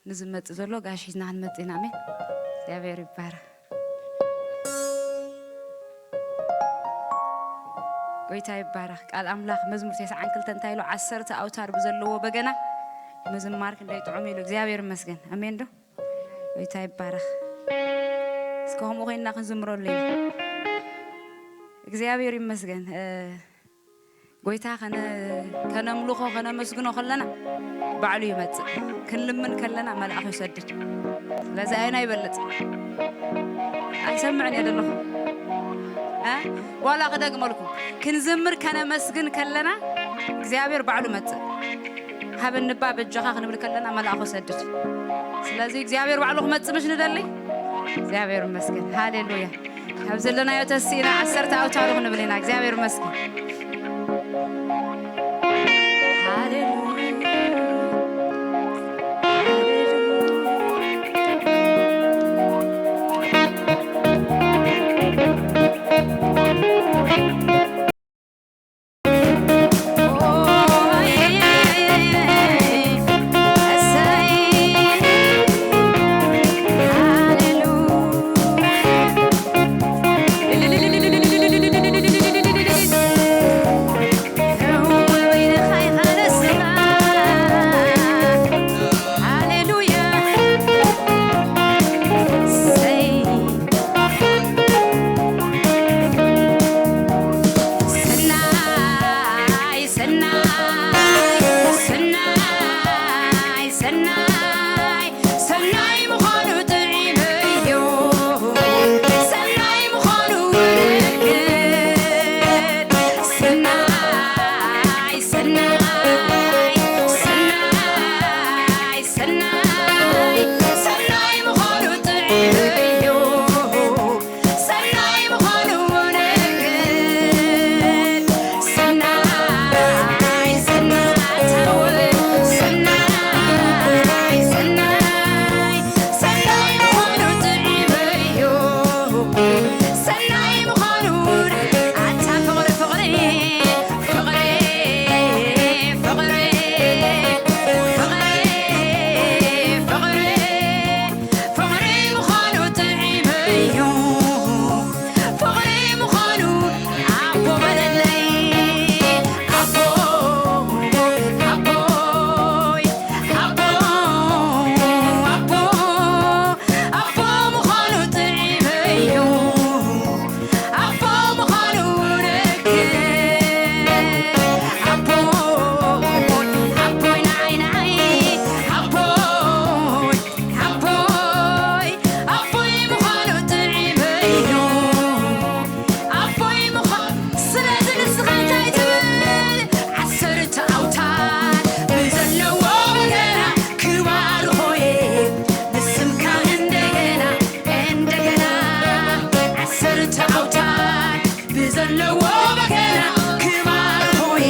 ንዝመጽእ ዘሎ ጋሽ ሒዝና ክንመጽእ ኢና። ኣሜን። እግዚኣብሔር ይባረኽ። ጎይታ ይባረኽ። ቃል ኣምላኽ መዝሙር ተስዓን ክልተን እንታይ ኢሉ? ዓሰርተ ኣውታር ብዘለዎ በገና ምዝማር ክንደይ ጥዑም ኢሉ። እግዚኣብሔር ይመስገን። ኣሜን ዶ? ጎይታ ይባረኽ። እስከ ከምኡ ኮይንና ክንዝምረሉ ኢና። እግዚኣብሔር ይመስገን። እ፣ ጎይታ ከነ-፣ ከነምልኾ፣ ከነመስግኖ ከለና ባዕሉ ይመጽእ። ክንልምን ከለና መልኣኹ ይሰድድ። ስለዚ ኣየና ይበልጽ? ኣይሰምዕን እየ ዘለኹ። እ? ዋላ ክደግመልኩም። ክንዝምር ከነመስግን ከለና እግዚኣብሔር ባዕሉ መጽእ። ሃበኒ እባ በጃኻ ክንብል ከለና መልኣኹ ሰድድ። ስለዚ እግዚኣብሔር ባዕሉ ክመጽእ ምሽ ንደሊ? እግዚኣብሔር ይመስገን። ሃሌሉያ። ካብ ዘለናዮ ተስኢና ዓሰርተ ኣውታሩ ክንብል ኢና። እግዚኣብሔር ይመስገን። ሃሌሉያ። ሰናይ፣ ሰናይ፣ ሰናይ፣ ሰናይ ምዃኑ ጥዒመዮ። ሰናይ ምዃኑ ምልክት። ሰናይ፣ ሰናይ፣ ሰናይ፣ ሰናይ፣ ሰናይ ምዃኑ ጥዒመዮ። ሰናይ ምዃኑ ምልክት። ሰናይ፣ ሰናይ፣ ሰናይ፣ ሰናይ፣ ሰናይ ምዃኑ ጥዒመዮ። ሰናይ ምዃኑ ኣታ ፍቕሪ፣ ፍቕሪ፣ ፍቕሪ፣ ፍቕሪ፣ ፍቕሪ፣ ፍቕሪ። ፍቕሪ ምዃኑ ጥዒመዮ። ፍቕሪ ምዃኑ ኣቦ በለለይ። ኣቦ፣ ኣቦይ፣ ኣቦ፣ ኣቦ፣ ኣቦ ምዃኑ ጥዒመዮ። ኣቦ ምዃኑ ርክብ። ኣቦ፣ ኣቦይ ንዓይ፣ ንዓይ፣ ኣቦይ፣ ኣቦይ፣ ኣቦይ ምዃኑ ጥዒመዮ። ኣቦይ ምዃኑ፣ ስለዚ ንስኻ እንታይ ትብል? ዓሰርተ ኣውታር ብዘለዎ በገና ክባርኾየ ንስምካ እንደገና፣ እንደገና። ዓሰርተ ኣውታር ብዘለዎ በገና ክባርኾየ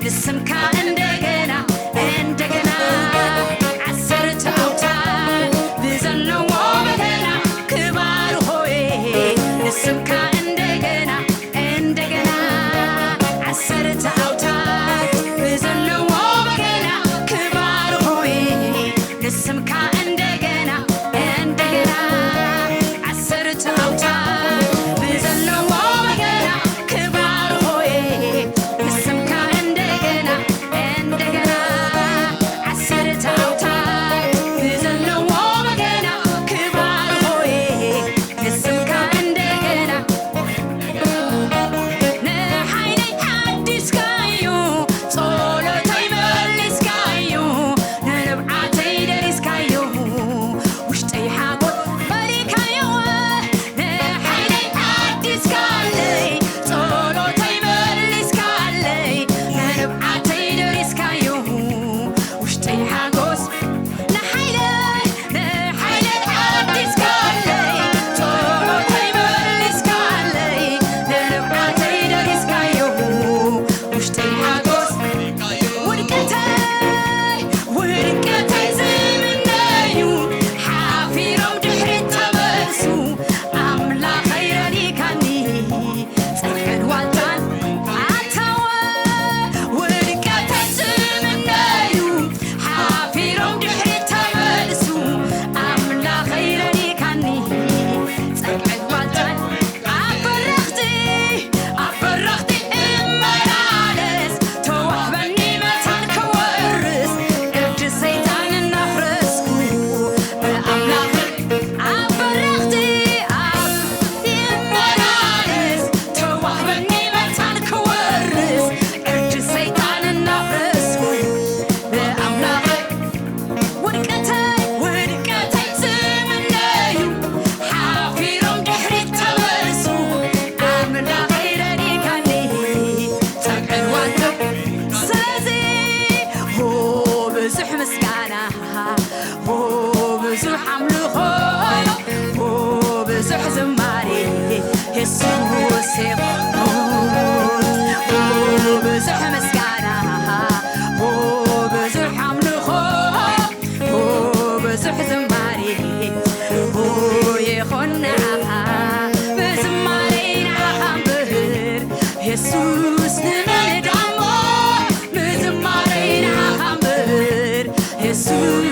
ንስምካ እንደገና፣ እንደገና። ዓሰርተ ኣውታር ብዘለዎ በገና ክባርኾየ ንስምካ እንደገና፣ እንደገና። ዓሰርተ ኣውታር ብዘለዎ በገና ክባርኾየ ንስምካ እንደገና፣ እንደገና። ዓሰርተ ኣውታር ብዘለዎ በገና ክባርኾየ ንስምካ እንደገና፣ እንደገና። ዓሰርተ ኣውታር ብዘለዎ በገና ክባርኾየ ንስምካ እንደገና። ንሓይለይ ሓዲስካዮ፣ ጸሎተይ መሊስካዮ፣ ንንብዓተይ ደሪስካዮ።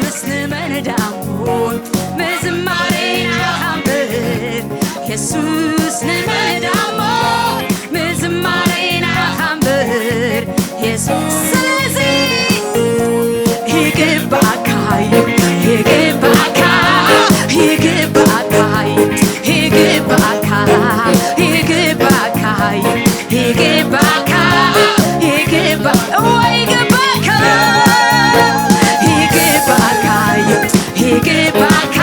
ምስ ንመን ደኣሞ ምዝማሬ ንዓኻ እምበር፣ የሱስ ንመን ደኣሞ ምዝማሬ ንዓኻ እምበር፣ የሱስ። ስለዚ ይግባእካ እዩ፣ ይግባእካ፣ ይግባእካ እዩ፣ ይግባእካ፣ ይግባእካ እዩ። ይግባእካ፣ ይግባ-፣ እወ፣ ይግባእካ፣ ይግባእካ እዩ፣ ይግባእካ፣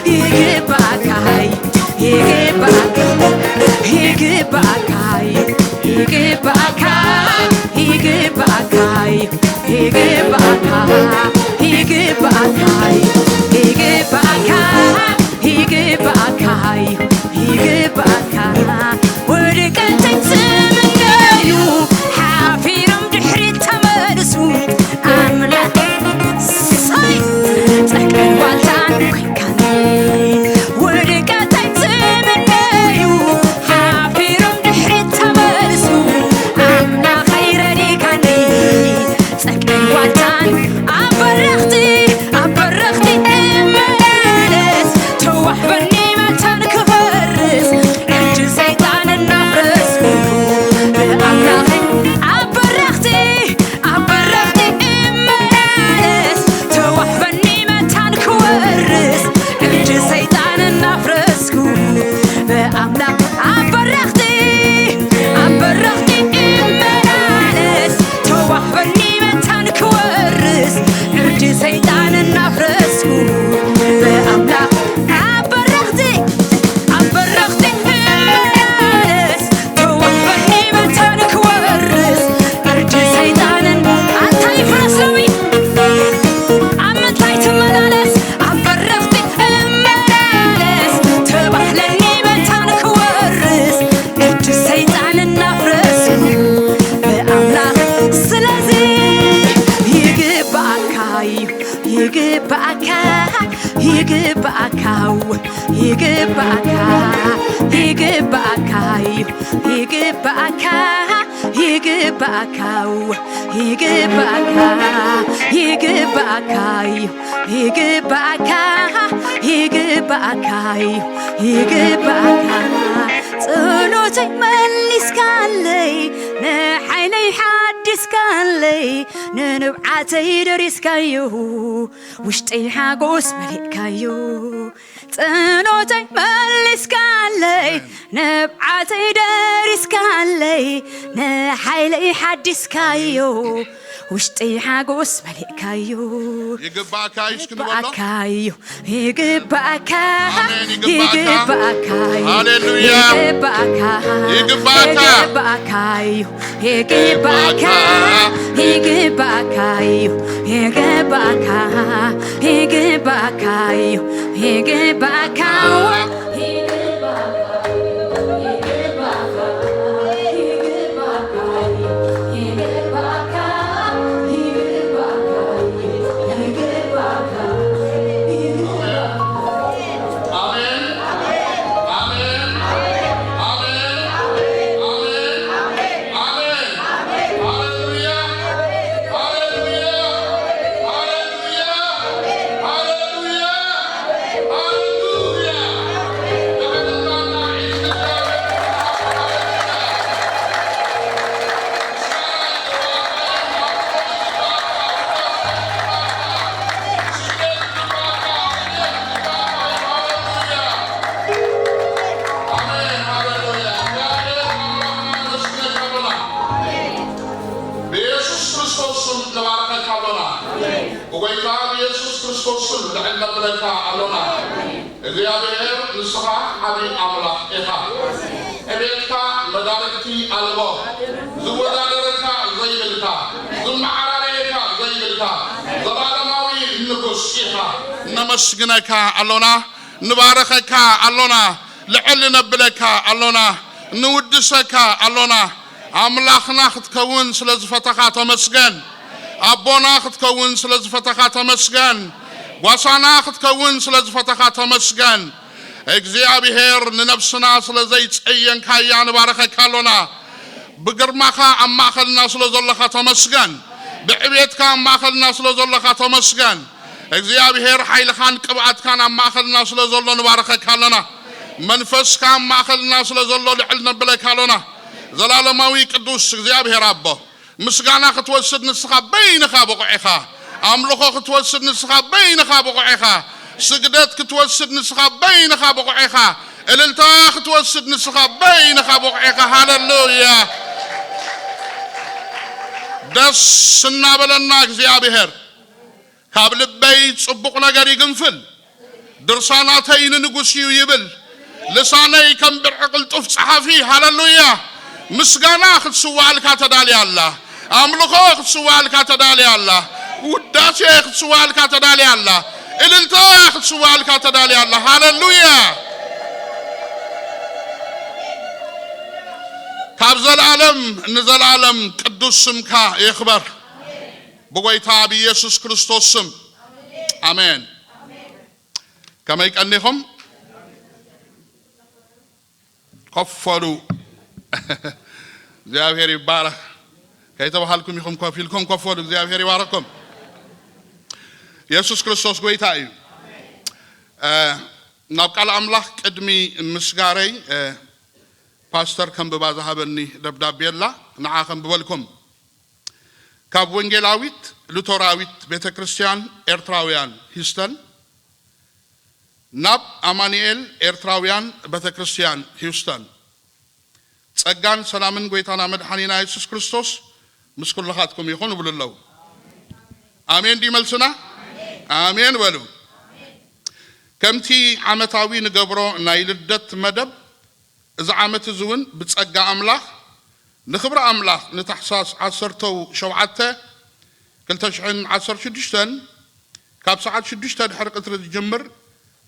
ይግባእካ እዩ፣ ይግባእካ፣ ይግባእካ እዩ፣ ይግባእካ፣ ይግባእካ እዩ፣ ይግባእካ፣ ይግባእካ እዩ፣ ይግባእካ፣ ይግባእካ እዩ፣ ይግባእካ። ውድቀተይ ዝምነዩ ሓፊሮም ድሕሪት ተመልሱ። ኣምላኽ ሳይ ጸቅን ዋልታን ኮይንካኒ። ውድቀተይ ዝምነዩ ሓፊሮም ድሕሪት ተመልሱ። ኣምላኸይ ረዲካኒ። ጸቅን ዋልታን ኣብ በረኽቲ፣ ኣብ በረኽቲ እመላለስ። ተዋህበኒ መታን ክፈርስ፣ ዕርዲ ሰይጣን እናፍረስኩ። ብኣምላኸይ ኣብ በረኽቲ፣ ኣብ በረኽቲ እመላለስ። ተዋህበኒ መታን ክወርስ፣ ዕርዲ ሰይጣን እናፍረስኩ። ብኣምላኽ ኣብ በረኽቲ፣ ኣብ በረኽቲ እመላለስ። ተዋህበኒ መታን ክወርስ፣ ዕርዲ ሰይጣን እናፍረስኩ። ብኣምላኽ ኣብ በረኽቲ፣ ኣብ በረኽቲ እመላለስ። ተዋህበኒ መታን ክወርስ፣ ዕርዲ ሰይጣንን ኣታ ይፍረስ ሎሚ። ኣብ ምንታይ ትመላለስ? ኣብ በረኽቲ እመላለስ። ተባህለኒ መታን ክወርስ፣ ዕርዲ ሰይጣን እናፍረስ ብኣምላኽ። ስለዚ ይግባእካ እዩ፣ ይግባእካ፣ ይግባእካ፣ ይግባእካ፣ ይግባእካ እዩ፣ ይግባእካ፣ ይግባእካ፣ ይግባእካ፣ ይግባእካ እዩ፣ ይግባእካ፣ ይግባእካ እዩ፣ ይግባእካ። ጸሎተይ መሊስካለይ፣ ንሓይለይ ሓዲስካለይ፣ ንንብዓተይ ደሪስካዮ፣ ውሽጠይ ሓጎስ መሊእካዮ። ጸሎተይ መሊስካለይ፣ ንብዓተይ ደሪስካለይ፣ ንሓይለይ ሓዲስካዮ፣ ውሽጠይ ሓጎስ መሊእካዮ። ይግባእካ እዩ፣ እስኪ ንበሎ። ይግባእካ እዩ፣ ይግባእካ፣ ኣሜን፣ ይግባእካ። ይግባእካ እዩ፣ ሃሌሉያ። ይግባእካ፣ ይግባእካ። ይግባእካ እዩ፣ ይግባእካ፣ ይግባእካ እዩ፣ ይግባእካ፣ ይግባእካ እዩ፣ ይግባእካ። ብየሱስ ክርስቶስ ስም ንባርኸካ ኣሎና። ብጎይታ ብየሱስ ክርስቶስ ስም ልዕል ነብለካ ኣሎና። እግዚኣብሔር ንስኻ ዓቢ ኣምላኽ ኢኻ። ዕቤትካ መዳርግቲ ኣልቦ። ዝወዳደረካ ዘይብልካ፣ ዝመዓራረየካ ዘይብልካ፣ ዘላለማዊ ንጉስ ኢኻ። ነመስግነካ ኣሎና፣ ንባረኸካ ኣሎና፣ ልዕል ነብለካ ኣሎና፣ ንውድሰካ ኣሎና። ኣምላኽና ክትከውን ስለ ዝፈተኻ ተመስገን። ኣቦና ክትከውን ስለ ዝፈተኻ ተመስገን። ጓሳና ክትከውን ስለ ዝፈተኻ ተመስገን። እግዚኣብሔር ንነብስና ስለ ዘይጸየንካያ ንባረኸካ ኣሎና። ብግርማኻ ኣብ ማእኸልና ስለ ዘለኻ ተመስገን። ብዕቤትካ ኣብ ማእኸልና ስለ ዘለኻ ተመስገን። እግዚኣብሔር ሓይልኻን ቅብኣትካን ኣብ ማእኸልና ስለ ዘሎ ንባረኸካ ኣለና። መንፈስካ ኣብ ማእኸልና ስለ ዘሎ ልዕል ነብለካ ኣሎና። ዘላለማዊ ቅዱስ እግዚኣብሔር ኣቦ፣ ምስጋና ክትወስድ ንስኻ በይንኻ ብቑዕ ኢኻ። ኣምልኾ ክትወስድ ንስኻ በይንኻ ብቑዕ ኢኻ። ስግደት ክትወስድ ንስኻ በይንኻ ብቑዕ ኢኻ። እልልታ ክትወስድ ንስኻ በይንኻ ብቑዕ ኢኻ። ሃለሉያ። ደስ እናበለና እግዚኣብሔር ካብ ልበይ ጽቡቕ ነገር ይግንፍል፣ ድርሳናተይ ንንጉስ እዩ ይብል። ልሳነይ ከም ብርዒ ቅልጡፍ ጸሓፊ፣ ሃለሉያ፣ ምስጋና ክትስዋኣልካ ተዳልያ ኣላ። ኣምልኾ ክትስዋኣልካ ተዳልያ ኣላ። ውዳሴ ክትስዋኣልካ ተዳልያ ኣላ። እልልታ ክትስዋኣልካ ተዳልያ ኣላ። ሃለሉያ። ካብ ዘለኣለም ንዘለኣለም ቅዱስ ስምካ ይኽበር። ብጎይታ ብኢየሱስ ክርስቶስ ስም፣ ኣሜን። ከመይ ቀኒኹም? ኮፍ በሉ። እግዚኣብሔር ይባረኽ። ከይተባሃልኩም ኢኹም ኮፍ ኢልኩም፣ ኮፍ በሉ። እግዚኣብሔር ይባረኩም። ኢየሱስ ክርስቶስ ጎይታ እዩ። እ፣ ናብ ቃል ኣምላኽ ቅድሚ ምስጋረይ፣ እ፣ ፓስተር ከንብባ ዝሃበኒ ደብዳቤ ኣላ፣ ንዓ ከንብበልኩም። ካብ ወንጌላዊት ሉተራዊት ቤተ ክርስቲያን ኤርትራውያን ሂውስተን ናብ ኣማኑኤል ኤርትራውያን ቤተ ክርስቲያን ሂውስተን። ጸጋን ሰላምን ጎይታና መድሓኒና የሱስ ክርስቶስ ምስ ኩልኻትኩም ይኹን ይብሉ ኣለዉ። ኣሜን ድዩ መልስና? ኣሜን በሉ። ከምቲ ዓመታዊ ንገብሮ ናይ ልደት መደብ፣ እዚ ዓመት እዚ እውን ብጸጋ ኣምላኽ ንኽብሪ ኣምላኽ ንታሕሳስ ዓሰርተ ሸውዓተ ክልተ ሽሕን ዓሰርተ ሽዱሽተን ካብ ሰዓት ሽዱሽተ ድሕሪ ቅትሪ ዝጅምር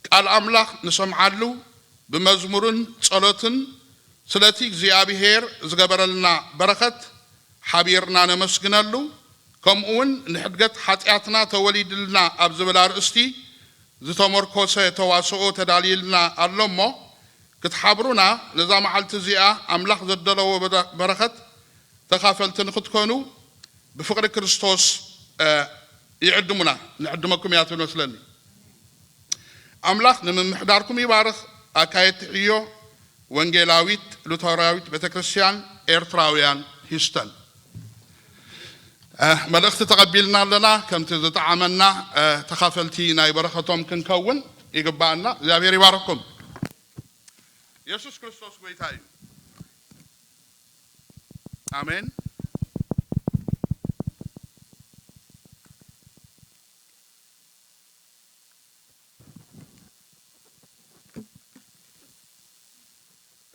ቃል ኣምላኽ ንሰምዓሉ፣ ብመዝሙርን ጸሎትን ስለቲ እግዚኣብሄር ዝገበረልና በረኸት ሓቢርና ነመስግነሉ፣ ከምኡውን ንሕድገት ሓጢኣትና ተወሊድልና ኣብ ዝብል ኣርእስቲ ዝተመርኮሰ ተዋስኦ ተዳልዩልና ኣሎ እሞ፣ ክትሓብሩና፣ ነዛ መዓልቲ እዚኣ ኣምላኽ ዘደለዎ በዳ-፣ በረኸት ተኻፈልቲ ንኽትኮኑ ብፍቕሪ ክርስቶስ፣ እ፣ ይዕድሙና። ንዕድመኩም እያ ትብል መስለኒ። ኣምላኽ ንምምሕዳርኩም ይባርኽ። ኣካየድቲ ዕዮ ወንጌላዊት ሉተራዊት ቤተ ክርስቲያን ኤርትራውያን ሂውስተን። እ፣ መልእኽቲ ተቐቢልና ኣለና። ከምቲ ዝጠዓመና፣ እ፣ ተኻፈልቲ ናይ በረኸቶም ክንከውን ይግባኣና። እግዚኣብሔር ይባርኽኩም። የሱስ ክርስቶስ ጎይታ እዩ። ኣሜን።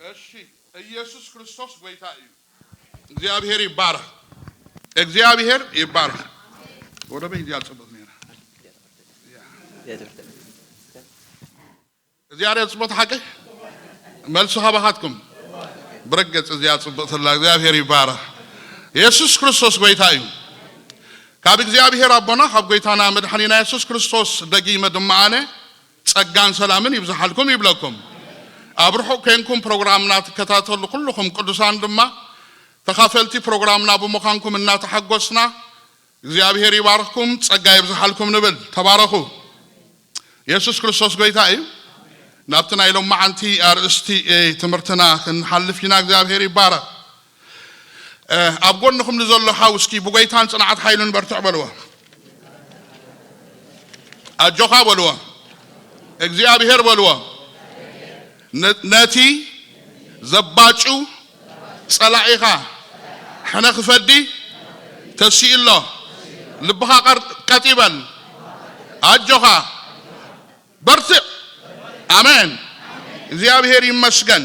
እሺ፣ ኢየሱስ ክርስቶስ ጎይታ እዩ። እግዚኣብሔር ይባረኽ። እግዚኣብሔር ይባረኽ። ወደ በይ እዚኣ ጽቡቕ ነይራ። እዚኣ ርያ ጽቡቕ ሓቂ መልሱ ካባኻትኩም ብረገጽ እዚኣ ጽቡቕ ተላ። እግዚኣብሔር ይባረኽ። ኢየሱስ ክርስቶስ ጎይታ እዩ። ካብ እግዚኣብሔር ኣቦና ካብ ጎይታና መድሓኒና ኢየሱስ ክርስቶስ ደጊመ ድማ ኣነ ጸጋን ሰላምን ይብዝሓልኩም ይብለኩም። ኣብ ርሑቕ ኮንኩም ፕሮግራምና ትከታተሉ ኩልኹም ቅዱሳን ድማ ተኻፈልቲ ፕሮግራምና ብምዃንኩም እናተሓጎስና እግዚኣብሔር ይባርኽኩም፣ ጸጋ ይብዝሓልኩም ንብል። ተባረኹ። የሱስ ክርስቶስ ጎይታ እዩ። ናብቲ ናይ ሎማዓንቲ ኣርእስቲ፣ እ፣ ትምህርትና ክንሓልፍ ኢና። እግዚኣብሔር ይባረኽ። እ፣ ኣብ ጎንኹም ንዘሎ ሓው እስኪ ብጎይታን ጽንዓት ሓይሉን በርትዕ በልዎ። ኣጆኻ በልዎ። እግዚኣብሔር በልዎ። ነ-፣ ነቲ ዘባጩ ጸላኢኻ ሕነ ክፈዲ ተሲኡ ኣሎ። ልብኻ ቀር-፣ ቀጥ ይበል። ኣጆኻ። በርትዕ። ኣሜን። እግዚኣብሔር ይመስገን።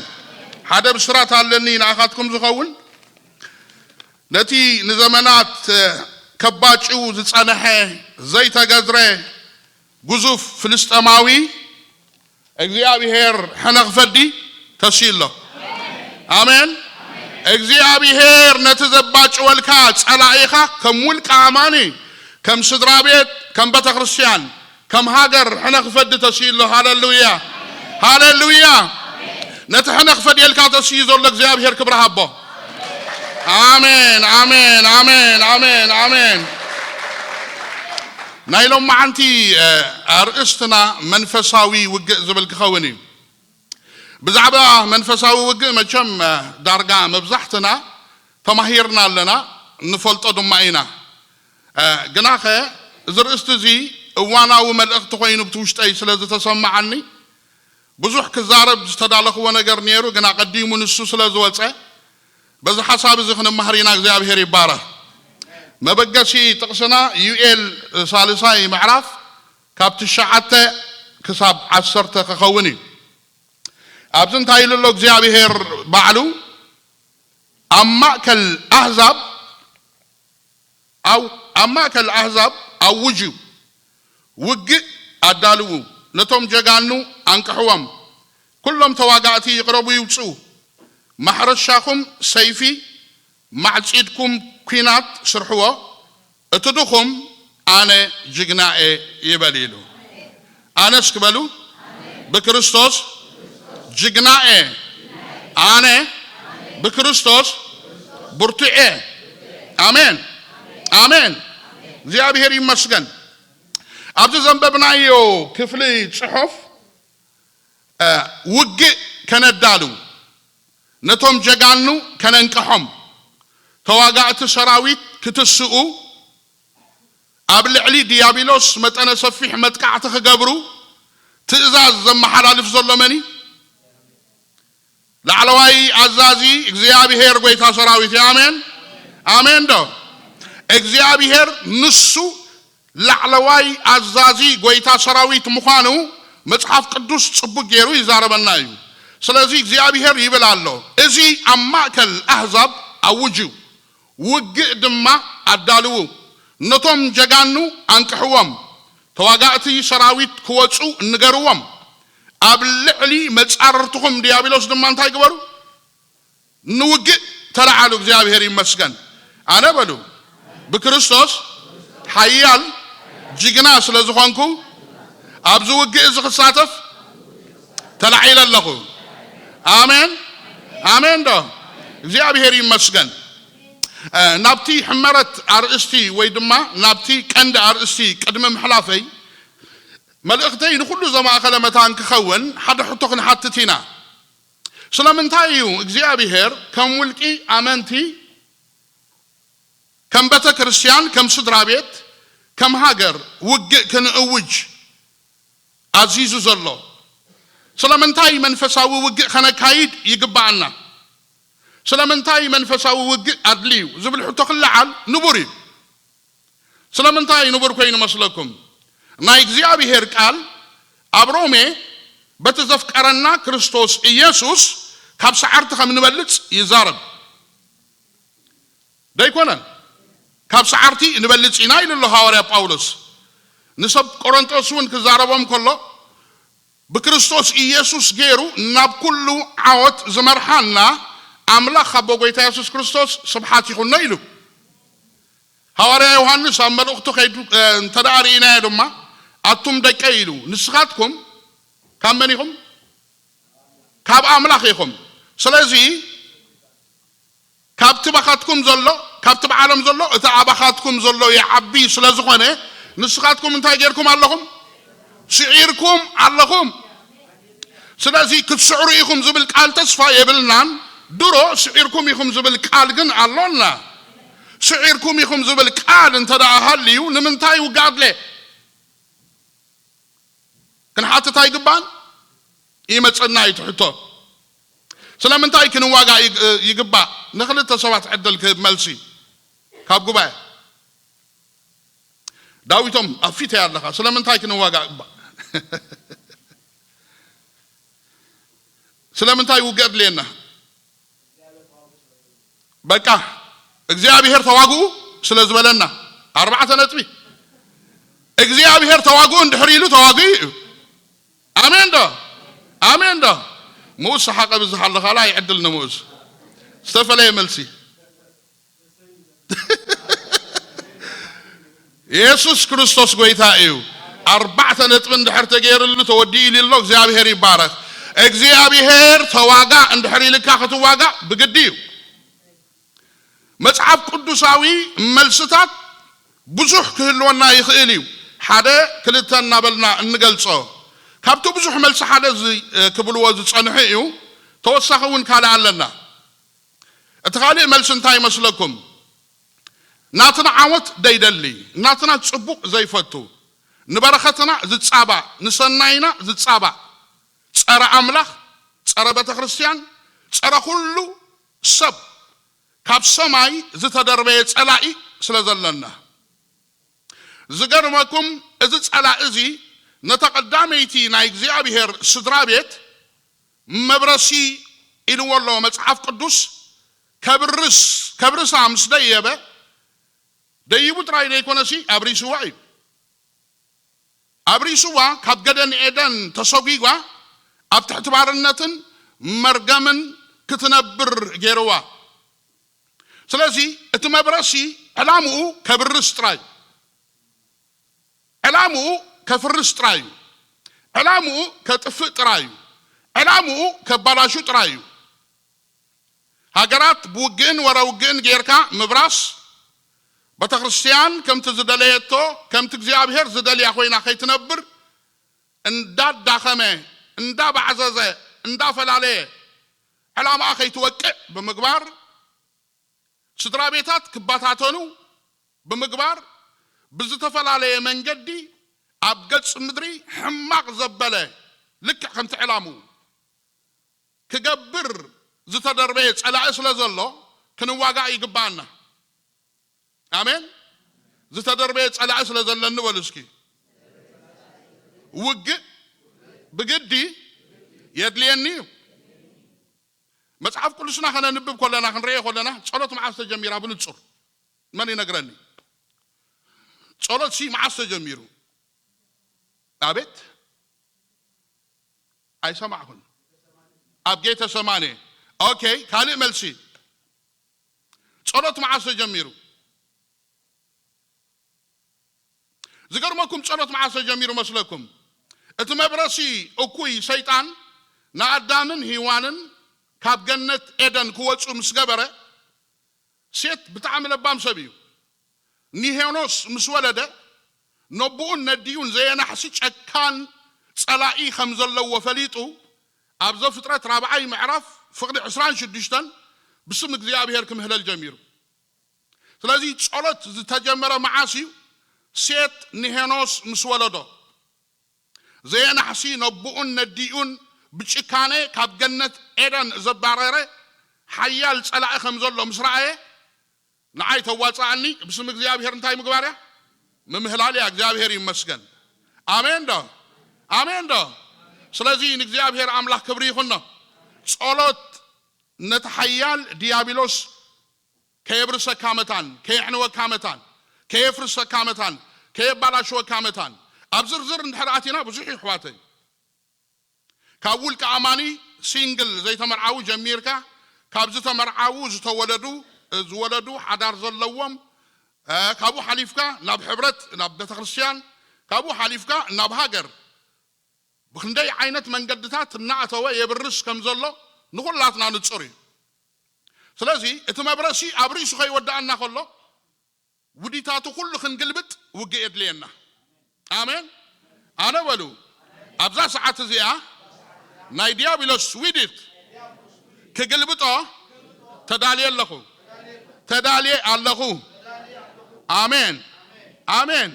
ሓደ ብስራት ኣለኒ ንኣኻትኩም ዝኸውን። ነቲ ንዘመናት ከባጭው ዝጸንሐ ዘይተገዝረ ግዙፍ ፍልስጤማዊ እግዚኣብሔር ሕነ ክፈዲ ተሲኡ ኣሎ። ኣሜን። እግዚኣብሔር ነቲ ዘባጭወልካ ጸላኢኻ ከም ውልቀ ኣማኒ፣ ከም ስድራ ቤት፣ ከም ቤተ ክርስቲያን፣ ከም ሃገር ሕነ ክፈዲ ተሲኡ ኣሎ። ሃሌሉያ። ሃሌሉያ። ነቲ ሕነ ክፈድየልካ ተሲኡ ዘሎ እግዚኣብሔር ክብሪ ሃቦ። ኣሜን፣ ኣሜን፣ ኣሜን፣ ኣሜን፣ ኣሜን። ናይ ሎማዓንቲ ኣርእስትና መንፈሳዊ ውግእ ዝብል ክኸውን እዩ። ብዛዕባ መንፈሳዊ ውግእ መቸም ዳርጋ መብዛሕትና ተማሂርና ኣለና፣ ንፈልጦ ድማ ኢና። ግናኸ እዚ ርእስቲ እዚ እዋናዊ መልእኽቲ ኮይኑ ብቲ ውሽጠይ ስለ ዝተሰማዓኒ ብዙሕ ክዛረብ ዝተዳለኽዎ ነገር ነይሩ፣ ግን ኣቐዲሙ ንሱ ስለ ዝወፀ በዚ ሓሳብ እዚ ክንመሃር ኢና። እግዚኣብሔር ይባረኽ። መበገሲ ጥቕስና ዩኤል ሳልሳይ ምዕራፍ ካብ ትሽዓተ ክሳብ ዓሰርተ ክኸውን እዩ። ኣብዚ እንታይ ኢሉ ኣሎ እግዚኣብሔር ባዕሉ? ኣብ ማእከል ኣህዛብ ኣብ ኣብ ማእከል ኣህዛብ ኣውጁ፣ ውግእ ኣዳልዉ፣ ነቶም ጀጋኑ ኣንቅሕዎም፣ ኩሎም ተዋጋእቲ ይቕረቡ ይውፅኡ፣ ማሕረሻኹም ሰይፊ፣ ማዕፂድኩም ኲናት ስርሕዎ፣ እቲ ድኹም ኣነ ጅግናኤ ይበል ኢሉ። ኣነ እስኪ በሉ ብክርስቶስ ጅግናኤ፣ ኣነ ብክርስቶስ ብርቱኤ። ኣሜን ኣሜን። እግዚኣብሔር ይመስገን። ኣብዚ ዘንበብናዮ ክፍሊ ጽሑፍ ውግእ ከነዳሉ፣ ነቶም ጀጋኑ ከነንቅሖም፣ ተዋጋእቲ ሰራዊት ክትስኡ፣ ኣብ ልዕሊ ዲያብሎስ መጠነ ሰፊሕ መጥቃዕቲ ክገብሩ ትእዛዝ ዘመሓላልፍ ዘሎ መን እዩ? ላዕለዋይ ኣዛዚ እግዚኣብሔር ጎይታ ሰራዊት እዩ። ኣሜን ኣሜን ዶ? እግዚኣብሔር ንሱ ላዕለዋይ ኣዛዚ ጎይታ ሰራዊት ምዃኑ መጽሓፍ ቅዱስ ጽቡቅ ገይሩ ይዛረበና እዩ። ስለዚ እግዚኣብሔር ይብል ኣሎ፣ እዚ ኣብ ማእከል ኣህዛብ ኣውጁ፣ ውግእ ድማ ኣዳልዉ፣ ነቶም ጀጋኑ ኣንቅሕዎም፣ ተዋጋእቲ ሰራዊት ክወፁ ንገርዎም፣ ኣብ ልዕሊ መጻርርትኹም ዲያብሎስ ድማ እንታይ ግበሩ? ንውግእ ተለዓሉ። እግዚኣብሔር ይመስገን። ኣነ በሉ ብክርስቶስ ሓያል ጅግና ስለ ዝኾንኩ ኣብዚ ውግእ እዚ ክሳተፍ ተላዒለ ኣለኹ። ኣሜን ኣሜን ዶ? እግዚኣብሔር ይመስገን። ናብቲ ሕመረት ኣርእስቲ ወይ ድማ ናብቲ ቀንዲ ኣርእስቲ ቅድሚ ምሕላፈይ፣ መልእኽተይ ንኹሉ ዘማእኸለ መታን ክኸውን ሓደ ሕቶ ክንሓትት ኢና። ስለምንታይ እዩ እግዚኣብሔር ከም ውልቂ ኣመንቲ፣ ከም ቤተ ክርስቲያን፣ ከም ስድራ ቤት፣ ከም ሃገር ውግእ ክንእውጅ ኣዚዙ ዘሎ? ስለምንታይ መንፈሳዊ ውግእ ከነካይድ ይግባኣና? ስለምንታይ መንፈሳዊ ውግእ ኣድልዩ ዝብል ሕቶ ክለዓል ንቡር እዩ። ስለምንታይ ንቡር ኮይኑ መስለኩም? ናይ እግዚኣብሔር ቃል ኣብ ሮሜ በቲ ዘፍቀረና ክርስቶስ ኢየሱስ ካብ ሰዓርቲ ከም ንበልጽ ይዛረብ። ደይኮነን? ካብ ሰዓርቲ ንበልጽ ኢና ኢሉ ኣሎ ሃዋርያ ጳውሎስ። ንሰብ ቆሮንጦስ እውን ክዛረቦም ከሎ ብክርስቶስ ኢየሱስ ገይሩ ናብ ኩሉ ዓወት ዝመርሓና ኣምላኽ ኣቦ ጎይታ የሱስ ክርስቶስ ስብሓት ይኹኖ ኢሉ። ሃዋርያ ዮሃንስ ኣብ መልእኽቱ ከይዱ እንተ ደኣ ርኢናዮ ድማ ኣቱም ደቀይ ኢሉ፣ ንስኻትኩም ካብ መን ኢኹም? ካብ ኣምላኽ ኢኹም። ስለዚ ካብቲ ባኻትኩም ዘሎ፣ ካብቲ ብዓለም ዘሎ እቲ ኣባኻትኩም ዘሎ ይዓቢ ስለ ዝኾነ ንስኻትኩም እንታይ ጌርኩም ኣለኹም? ስዒርኩም ኣለኹም። ስለዚ ክትስዕሩ ኢኹም ዝብል ቃል ተስፋ የብልናን። ድሮ ስዒርኩም ኢኹም ዝብል ቃል ግን ኣሎና። ስዒርኩም ኢኹም ዝብል ቃል እንተ ደኣ ሃልዩ ንምንታይ ውግእ ኣድለ? ክንሓትት ኣይግባን? ይመጸና እዩ እቲ ሕቶ። ስለምንታይ ክንዋጋእ ይግ- ይግባእ? ንክልተ ሰባት ዕድል ክህብ መልሲ ካብ ጉባኤ። ዳዊቶም ኣብ ፊተይ ኣለኻ። ስለምንታይ ክንዋጋእ ይግባእ? ስለምንታይ ውግእ ኣድልየና? በቃ እግዚኣብሔር ተዋግኡ ስለ ዝበለና ኣርባዕተ ነጥቢ። እግዚኣብሔር ተዋግኡ እንድሕር ኢሉ ተዋግኡ እዩ። ኣሜን ዶ? ኣሜን ዶ? ምኡዝ ሰሓቀ ብዝሕ ኣለኻ ላ ይዕድል ንምኡዝ ዝተፈለየ መልሲ። የሱስ ክርስቶስ ጎይታ እዩ። ኣርባዕተ ነጥቢ እንድሕር ተገይርሉ ተወዲኡ ኢሉ ኣሎ። እግዚኣብሔር ይባረክ። እግዚኣብሔር ተዋጋእ እንድሕር ኢልካ ክትዋጋእ ብግዲ እዩ። መጽሓፍ ቅዱሳዊ መልስታት ብዙሕ ክህልወና ይኽእል እዩ። ሓደ ክልተ እናበልና እንገልጾ፣ ካብቲ ብዙሕ መልሲ ሓደ ዚ- ክብልዎ ዝጸንሑ እዩ። ተወሳኺ እውን ካልእ ኣለና። እቲ ካልእ መልሲ እንታይ ይመስለኩም? ናትና ዓወት ደይደሊ፣ ናትና ጽቡቕ ዘይፈቱ፣ ንበረኸትና ዝጻባእ፣ ንሰናይና ዝጻባእ፣ ጸረ ኣምላኽ፣ ጸረ ቤተ ክርስቲያን፣ ጸረ ኩሉ ሰብ፣ ካብ ሰማይ ዝተደርበየ ጸላኢ ስለ ዘለና። ዝገርመኩም፣ እዚ ጸላኢ እዚ ነታ ቀዳመይቲ ናይ እግዚኣብሔር ስድራ ቤት መብረሲ ኢልዎ ኣሎ መጽሓፍ ቅዱስ። ከብርስ ከብርሳ ምስ ደየበ፣ ደይቡ ጥራይ ዘይኮነሲ ኣብሪስዋ እዩ። ኣብሪስዋ፣ ካብ ገደን ኤደን ተሰጒጓ ኣብ ትሕቲ ባርነትን መርገምን ክትነብር ገይርዋ። ስለዚ እቲ መብረሲ ዕላምኡ ከብርስ ጥራይ፣ ዕላምኡ ከፍርስ ጥራይ እዩ። ዕላምኡ ከጥፍእ ጥራይ እዩ። ዕላምኡ ከባላሹ ጥራይ እዩ። ሃገራት ብውግእን ወረ ውግእን ጌርካ ምብራስ፣ ቤተ ክርስቲያን ከምቲ ዝደለየቶ፣ ከምቲ እግዚኣብሔር ዝደልያ ኮይና ከይትነብር፣ እንዳዳኸመ፣ እንዳባዕዘዘ፣ እንዳፈላለየ፣ ዕላማኣ ከይትወቅዕ ብምግባር፣ ስድራ ቤታት ክበታተኑ ብምግባር፣ ብዝተፈላለየ መንገዲ ኣብ ገጽ ምድሪ ሕማቕ ዘበለ፣ ልክዕ ከምቲ ዕላምኡ ክገብር ዝተደርበየ ጸላኢ ስለ ዘሎ፣ ክንዋጋእ ይግባኣና። ኣሜን። ዝተደርበየ ጸላኢ ስለ ዘለኒ በሉ እስኪ። ውግእ ብግዲ የድልየኒ እዩ። መጽሓፍ ቅዱስና ከነንብብ ከለና፣ ክንርእዮ ከለና፣ ጸሎት መዓስ ተጀሚራ ብንጹር መን ይነግረኒ? ጸሎት ሲ መዓስ ተጀሚሩ? ኣቤት፣ ኣይሰማዕኹን። ኣብ ጌተ ሰማኔ። ኦኬ፣ ካልእ መልሲ። ጸሎት መዓስ ተጀሚሩ? ዝገርመኩም፣ ጸሎት መዓስ ተጀሚሩ መስለኩም? እቲ መብረሲ እኩይ ሰይጣን ንኣዳምን ሂዋንን ካብ ገነት ኤደን ክወጹ ምስ ገበረ፣ ሴት ብጣዕሚ ለባም ሰብ እዩ። ንሄኖስ ምስ ወለደ፣ ነቦኡን ነዲኡን ዘየናሕሲ ጨካን ጸላኢ ከም ዘለዎ ፈሊጡ፣ ኣብ ዘፍጥረት ራብዓይ ምዕራፍ ፍቕዲ ዕስራን ሽዱሽተን ብስም እግዚኣብሔር ክምህለል ጀሚሩ። ስለዚ ጸሎት ዝተጀመረ መዓስ እዩ? ሴት ንሄኖስ ምስ ወለዶ። ዘየናሕሲ ነቦኡን ነዲኡን ብጭካነ ካብ ገነት ኤደን ዘባረረ ሓያል ጸላኢ ከም ዘሎ ምስ ረኣየ፣ ንዓይ ተዋጽኣኒ ብስም እግዚኣብሔር እንታይ ምግባር እያ? ምምህላል እያ። እግዚኣብሔር ይመስገን። ኣሜን ዶ? ኣሜን ዶ? ስለዚ ንእግዚኣብሔር ኣምላኽ ክብሪ ይኹኖ። ጸሎት ነቲ ሓያል ዲያብሎስ ከየብርሰካ መታን፣ ከየዕንወካ መታን፣ ከየፍርሰካ መታን፣ ከየባላሽወካ መታን። ኣብ ዝርዝር እንድሕር ኣቲና ብዙሕ እዩ ኣሕዋተይ። ካብ ውልቀ ኣማኒ ሲንግል ዘይተመርዓዉ ጀሚርካ፣ ካብ ዝተመርዓዉ ዝተወለዱ፣ ዝወለዱ ሓዳር ዘለዎም፣ እ፣ ካብኡ ሓሊፍካ ናብ ሕብረት፣ ናብ ቤተክርስትያን፣ ካብኡ ሓሊፍካ ናብ ሃገር፣ ብኽንደይ ዓይነት መንገድታት እናኣተወ የብርስ ከም ዘሎ ንኹላትና ንጹር እዩ። ስለዚ እቲ መብረሲ ኣብ ርእሱ ከይወድኣና ከሎ፣ ውዲታቱ ኩሉ ክንግልብጥ ውግእ የድልየና። ኣሜን። ኣነ በሉ፣ ኣብዛ ሰዓት እዚኣ ናይ ዲያብሎስ ውዲት ክግልብጦ ተዳልየ ኣለኹ። ተዳልየ ኣለኹ። ኣሜን። ኣሜን።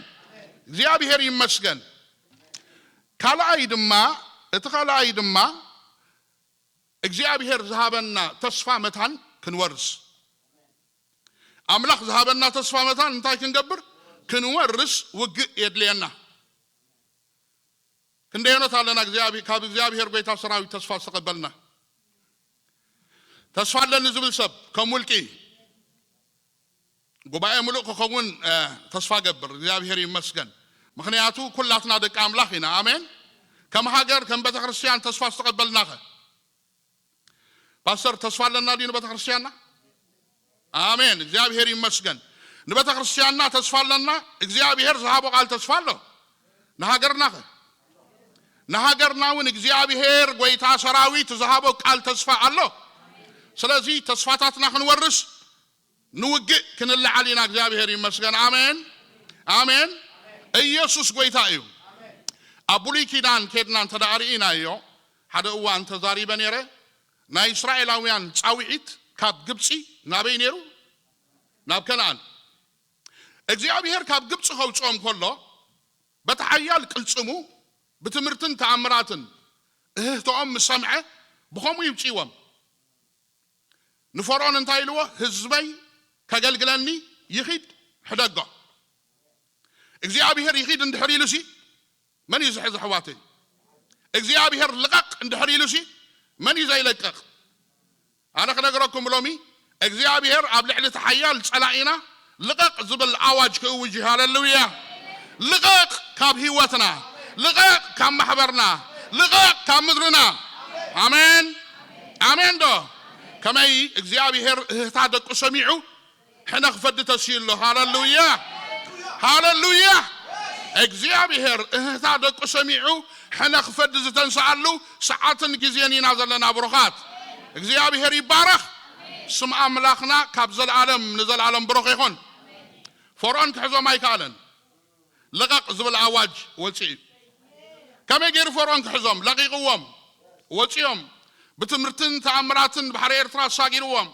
እግዚኣብሔር ይመስገን። ካልኣይ ድማ፣ እቲ ካልኣይ ድማ እግዚኣብሔር ዝሃበና ተስፋ መታን ክንወርስ። ኣምላኽ ዝሃበና ተስፋ መታን እንታይ ክንገብር? ክንወርስ ውግእ የድልየና። ክንደየኖት ኣለና እግዚኣብ-፣ ካብ እግዚኣብሔር ጎይታ ሰራዊት ተስፋ ዝተቐበልና? ተስፋ ኣለኒ ዝብል ሰብ ከም ውልቂ ጉባኤ ምሉእ ክኸውን፣ እ፣ ተስፋ ገብር። እግዚኣብሔር ይመስገን። ምኽንያቱ ኩላትና ደቂ ኣምላኽ ኢና። ኣሜን። ከም ሃገር፣ ከም ቤተ ክርስቲያን ተስፋ ዝተቐበልናኸ? ፓስተር፣ ተስፋ ኣለና ድዩ ንቤተ ክርስቲያንና? ኣሜን። እግዚኣብሔር ይመስገን። ንቤተ ክርስቲያንና ተስፋ ኣለና። እግዚኣብሔር ዝሃቦ ቃል ተስፋ ኣሎ። ንሃገርናኸ? ንሃገርና እውን እግዚኣብሔር ጎይታ ሰራዊት ዝሃቦ ቃል ተስፋ ኣሎ። ስለዚ ተስፋታትና ክንወርስ ንውግእ ክንለዓል ኢና። እግዚኣብሔር ይመስገን። ኣሜን፣ ኣሜን። ኢየሱስ ጎይታ እዩ። ኣብ ብሉይ ኪዳን ኬድና እንተ ደኣ ርኢናዮ፣ ሓደ እዋን ተዛሪበ ነይረ። ናይ እስራኤላውያን ጻውዒት ካብ ግብጺ ናበይ ነይሩ? ናብ ከነኣን። እግዚኣብሔር ካብ ግብጺ ከውጽኦም ከሎ፣ በቲ ሓያል ቅልጽሙ፣ ብትምህርትን ተኣምራትን እህህቶኦም ምስ ሰምዐ፣ ብኸምኡ ይውጽእዎም። ንፈርዖን እንታይ ኢልዎ? ህዝበይ ከገልግለኒ ይኺድ፣ ሕደጎ። እግዚኣብሔር ይኺድ እንድሕር ኢሉሲ፣ መን እዩ ዝሕዝ ኣሕዋተይ? እግዚኣብሔር ልቐቕ እንድሕር ኢሉሲ፣ መን እዩ ዘይለቅቕ? ኣነ ክነግረኩም ሎሚ፣ እግዚኣብሔር ኣብ ልዕሊ እቲ ሓያል ጸላኢና ልቐቕ ዝብል ኣዋጅ ክእውጅ እዩ። ሃሌሉያ! ልቐቕ ካብ ህይወትና፣ ልቐቕ ካብ ማሕበርና፣ ልቐቕ ካብ ምድርና። ኣሜን፣ ኣሜን ዶ? ከመይ እግዚኣብሔር እህታ ደቁ ሰሚዑ ሕነ ክፈዲ ተስዩ ኣሎ። ሃሌሉያ! ሃሌሉያ! እግዚኣብሔር እህታ ደቁ ሰሚዑ ሕነ ክፈዲ ዝተንስኣሉ ሰዓትን ግዜን ኢና ዘለና ብሩኻት። እግዚኣብሔር ይባረኽ። ስም ኣምላኽና ካብ ዘለኣለም ንዘለኣለም ብሩኽ ይኹን። ፈርዖን ክሕዞም ኣይከኣለን። ልቐቕ ዝብል ኣዋጅ ወፂኡ እዩ። ከመይ ገይሩ ፈርዖን ክሕዞም? ለቒቕዎም፣ ወፂኦም። ብትምህርትን ተኣምራትን ባሕሪ ኤርትራ ኣሳጊርዎም።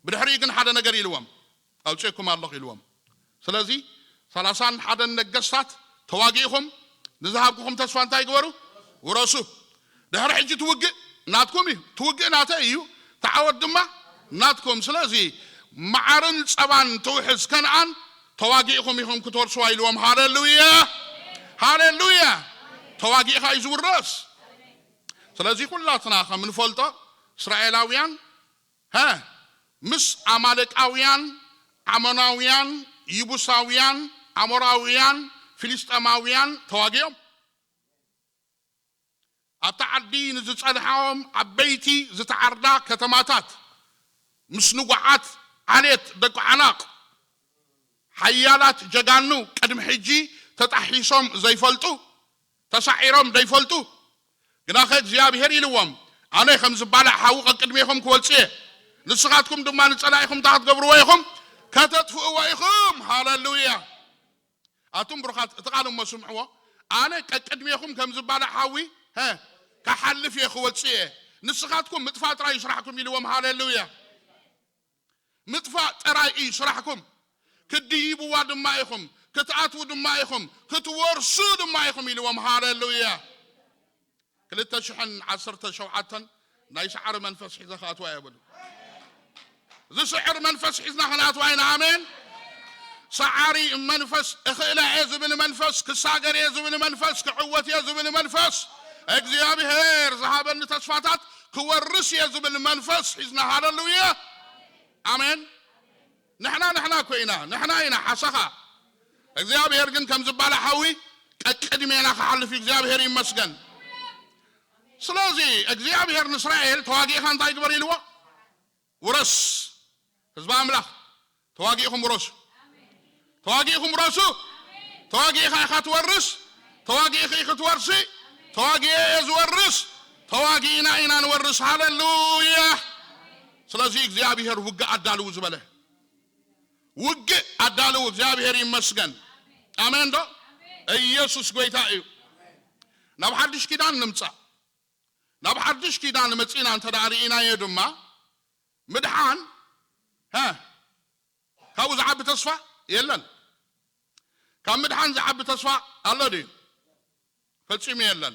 ብድሕሪኡ ግን ሓደ ነገር ኢልዎም፣ ኣውፅኤኩም ኣለኹ ኢልዎም። ስለዚ ሰላሳን ሓደን ነገስታት ተዋጊእኹም ንዝሃብኩኹም ተስፋ እንታይ ግበሩ? ውረሱ። ድሕሪ ሕጂ ትውግእ ናትኩም እዩ። ትውግእ ናተይ እዩ። ተዓወት ድማ ናትኩም። ስለዚ መዓርን ጸባን ትውሕዝ ከነኣን ተዋጊእኹም ኢኹም ክትወርስዋ ኢልዎም። ሃሌሉያ! ሃሌሉያ! ተዋጊእኻ እዩ ዝውረስ። ስለዚ ኩላትና ከም ንፈልጦ እስራኤላውያን፣ ሀ፣ ምስ ኣማሌቃውያን፣ ዓሞናውያን፣ ይቡሳውያን፣ ኣሞራውያን፣ ፊልስጤማውያን ተዋጊኦም። ኣብታ ዓዲ ንዝጸንሖም ዓበይቲ ዝተዓርዳ ከተማታት ምስ ንጉዓት ዓሌት ደቂ ዓናቕ፣ ሓያላት ጀጋኑ ቅድሚ ሕጂ ተጣሒሶም ዘይፈልጡ፣ ተሳዒሮም ዘይፈልጡ፣ ግናኸ እግዚኣብሔር ኢልዎም፣ ኣነ ከም ዝባላዕ ሓዊ ቀቅድሜኹም ክወጽእ እየ፣ ንስኻትኩም ድማ ንጸላኢኹም እንታይ ክትገብርዎ ኢኹም? ከተጥፍእዎ ኢኹም። ሃሌሉያ! ኣቱም ብሩኻት፣ እቲ ቃል እሞ ስምዕዎ። ኣነ ቀቅድሜኹም ከም ዝባላዕ ሓዊ፣ ሀ፣ ክሓልፍ እየ፣ ክወጽእ እየ። ንስኻትኩም ምጥፋእ ጥራይ እዩ ስራሕኩም ኢልዎም። ሃሌሉያ! ምጥፋእ ጥራይ እዩ ስራሕኩም። ክትድይብዋ ድማ ኢኹም፣ ክትኣትዉ ድማ ኢኹም፣ ክትወርሱ ድማ ኢኹም ኢልዎም። ሃሌሉያ! ክልተ ሽሕን ዓሰርተ ሸውዓተን ናይ ሰዓሪ መንፈስ ሒዘ ክኣትዋ እየ በሉ። ዝስዕር መንፈስ ሒዝና ክንኣትዋ ኢና። ኣሜን። ሰዓሪ መንፈስ፣ እኽእላ እየ ዝብል መንፈስ፣ ክሳገር እየ ዝብል መንፈስ፣ ክዕወት እየ ዝብል መንፈስ፣ እግዚኣብሔር ዝሃበኒ ተስፋታት ክወርስ እየ ዝብል መንፈስ ሒዝና። ሃሌሉያ! ኣሜን። ንሕና ንሕና እኮ ኢና፣ ንሕና ኢና ሓሰኻ። እግዚኣብሔር ግን ከም ዝባላዕ ሓዊ ቀቅድሜና ክሓልፍ እዩ። እግዚኣብሔር ይመስገን። ስለዚ እግዚኣብሔር ንእስራኤል ተዋጊእኻ እንታይ ግበር ኢልዎ? ውረስ። ህዝቢ ኣምላኽ፣ ተዋጊእኹም ውረሱ። ተዋጊእኹም ውረሱ። ተዋጊእኻ ኢኻ ትወርስ። ተዋጊእኺ ኢኺ ትወርሲ። ተዋጊኤ እየ ዝወርስ። ተዋጊእና ኢና ንወርስ። ሃሌሉያ! ስለዚ እግዚኣብሔር ውግእ ኣዳልዉ ዝበለ፣ ውግእ ኣዳልዉ። እግዚኣብሔር ይመስገን። ኣሜን ዶ? ኢየሱስ ጎይታ እዩ። ናብ ሓድሽ ኪዳን ንምጻእ። ናብ ሓድሽ ኪዳን መጺና እንተ ደኣ ርኢናዮ ድማ፣ ምድሓን፣ ሀ፣ ካብኡ ዝዓቢ ተስፋ የለን። ካብ ምድሓን ዝዓቢ ተስፋ ኣሎ ድዩ? ፈጺሙ የለን።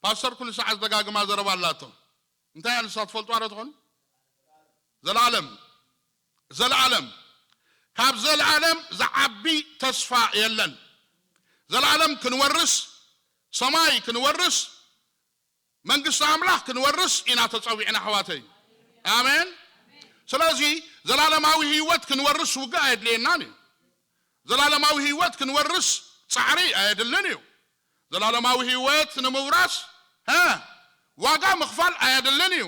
ፓስተር ኩሉ ሰዓት ዝደጋግማ ዘረባ ኣላቶ። እንታይ እያ ንሳ? ትፈልጥዋ ዶ ትኾኑ? ዘላለም፣ ዘላለም፣ ካብ ዘላለም ዝዓቢ ተስፋ የለን። ዘላለም ክንወርስ፣ ሰማይ ክንወርስ፣ መንግስቲ ኣምላኽ ክንወርስ ኢና ተጸዊዕና ኣሕዋተይ። ኣሜን። ስለዚ ዘላለማዊ ህይወት ክንወርስ ውግእ ኣየድልየናን እዩ። ዘላለማዊ ህይወት ክንወርስ ጻዕሪ ኣየድልን እዩ። ዘላለማዊ ህይወት ንምውራስ፣ ሀ፣ ዋጋ ምኽፋል ኣየድልን እዩ።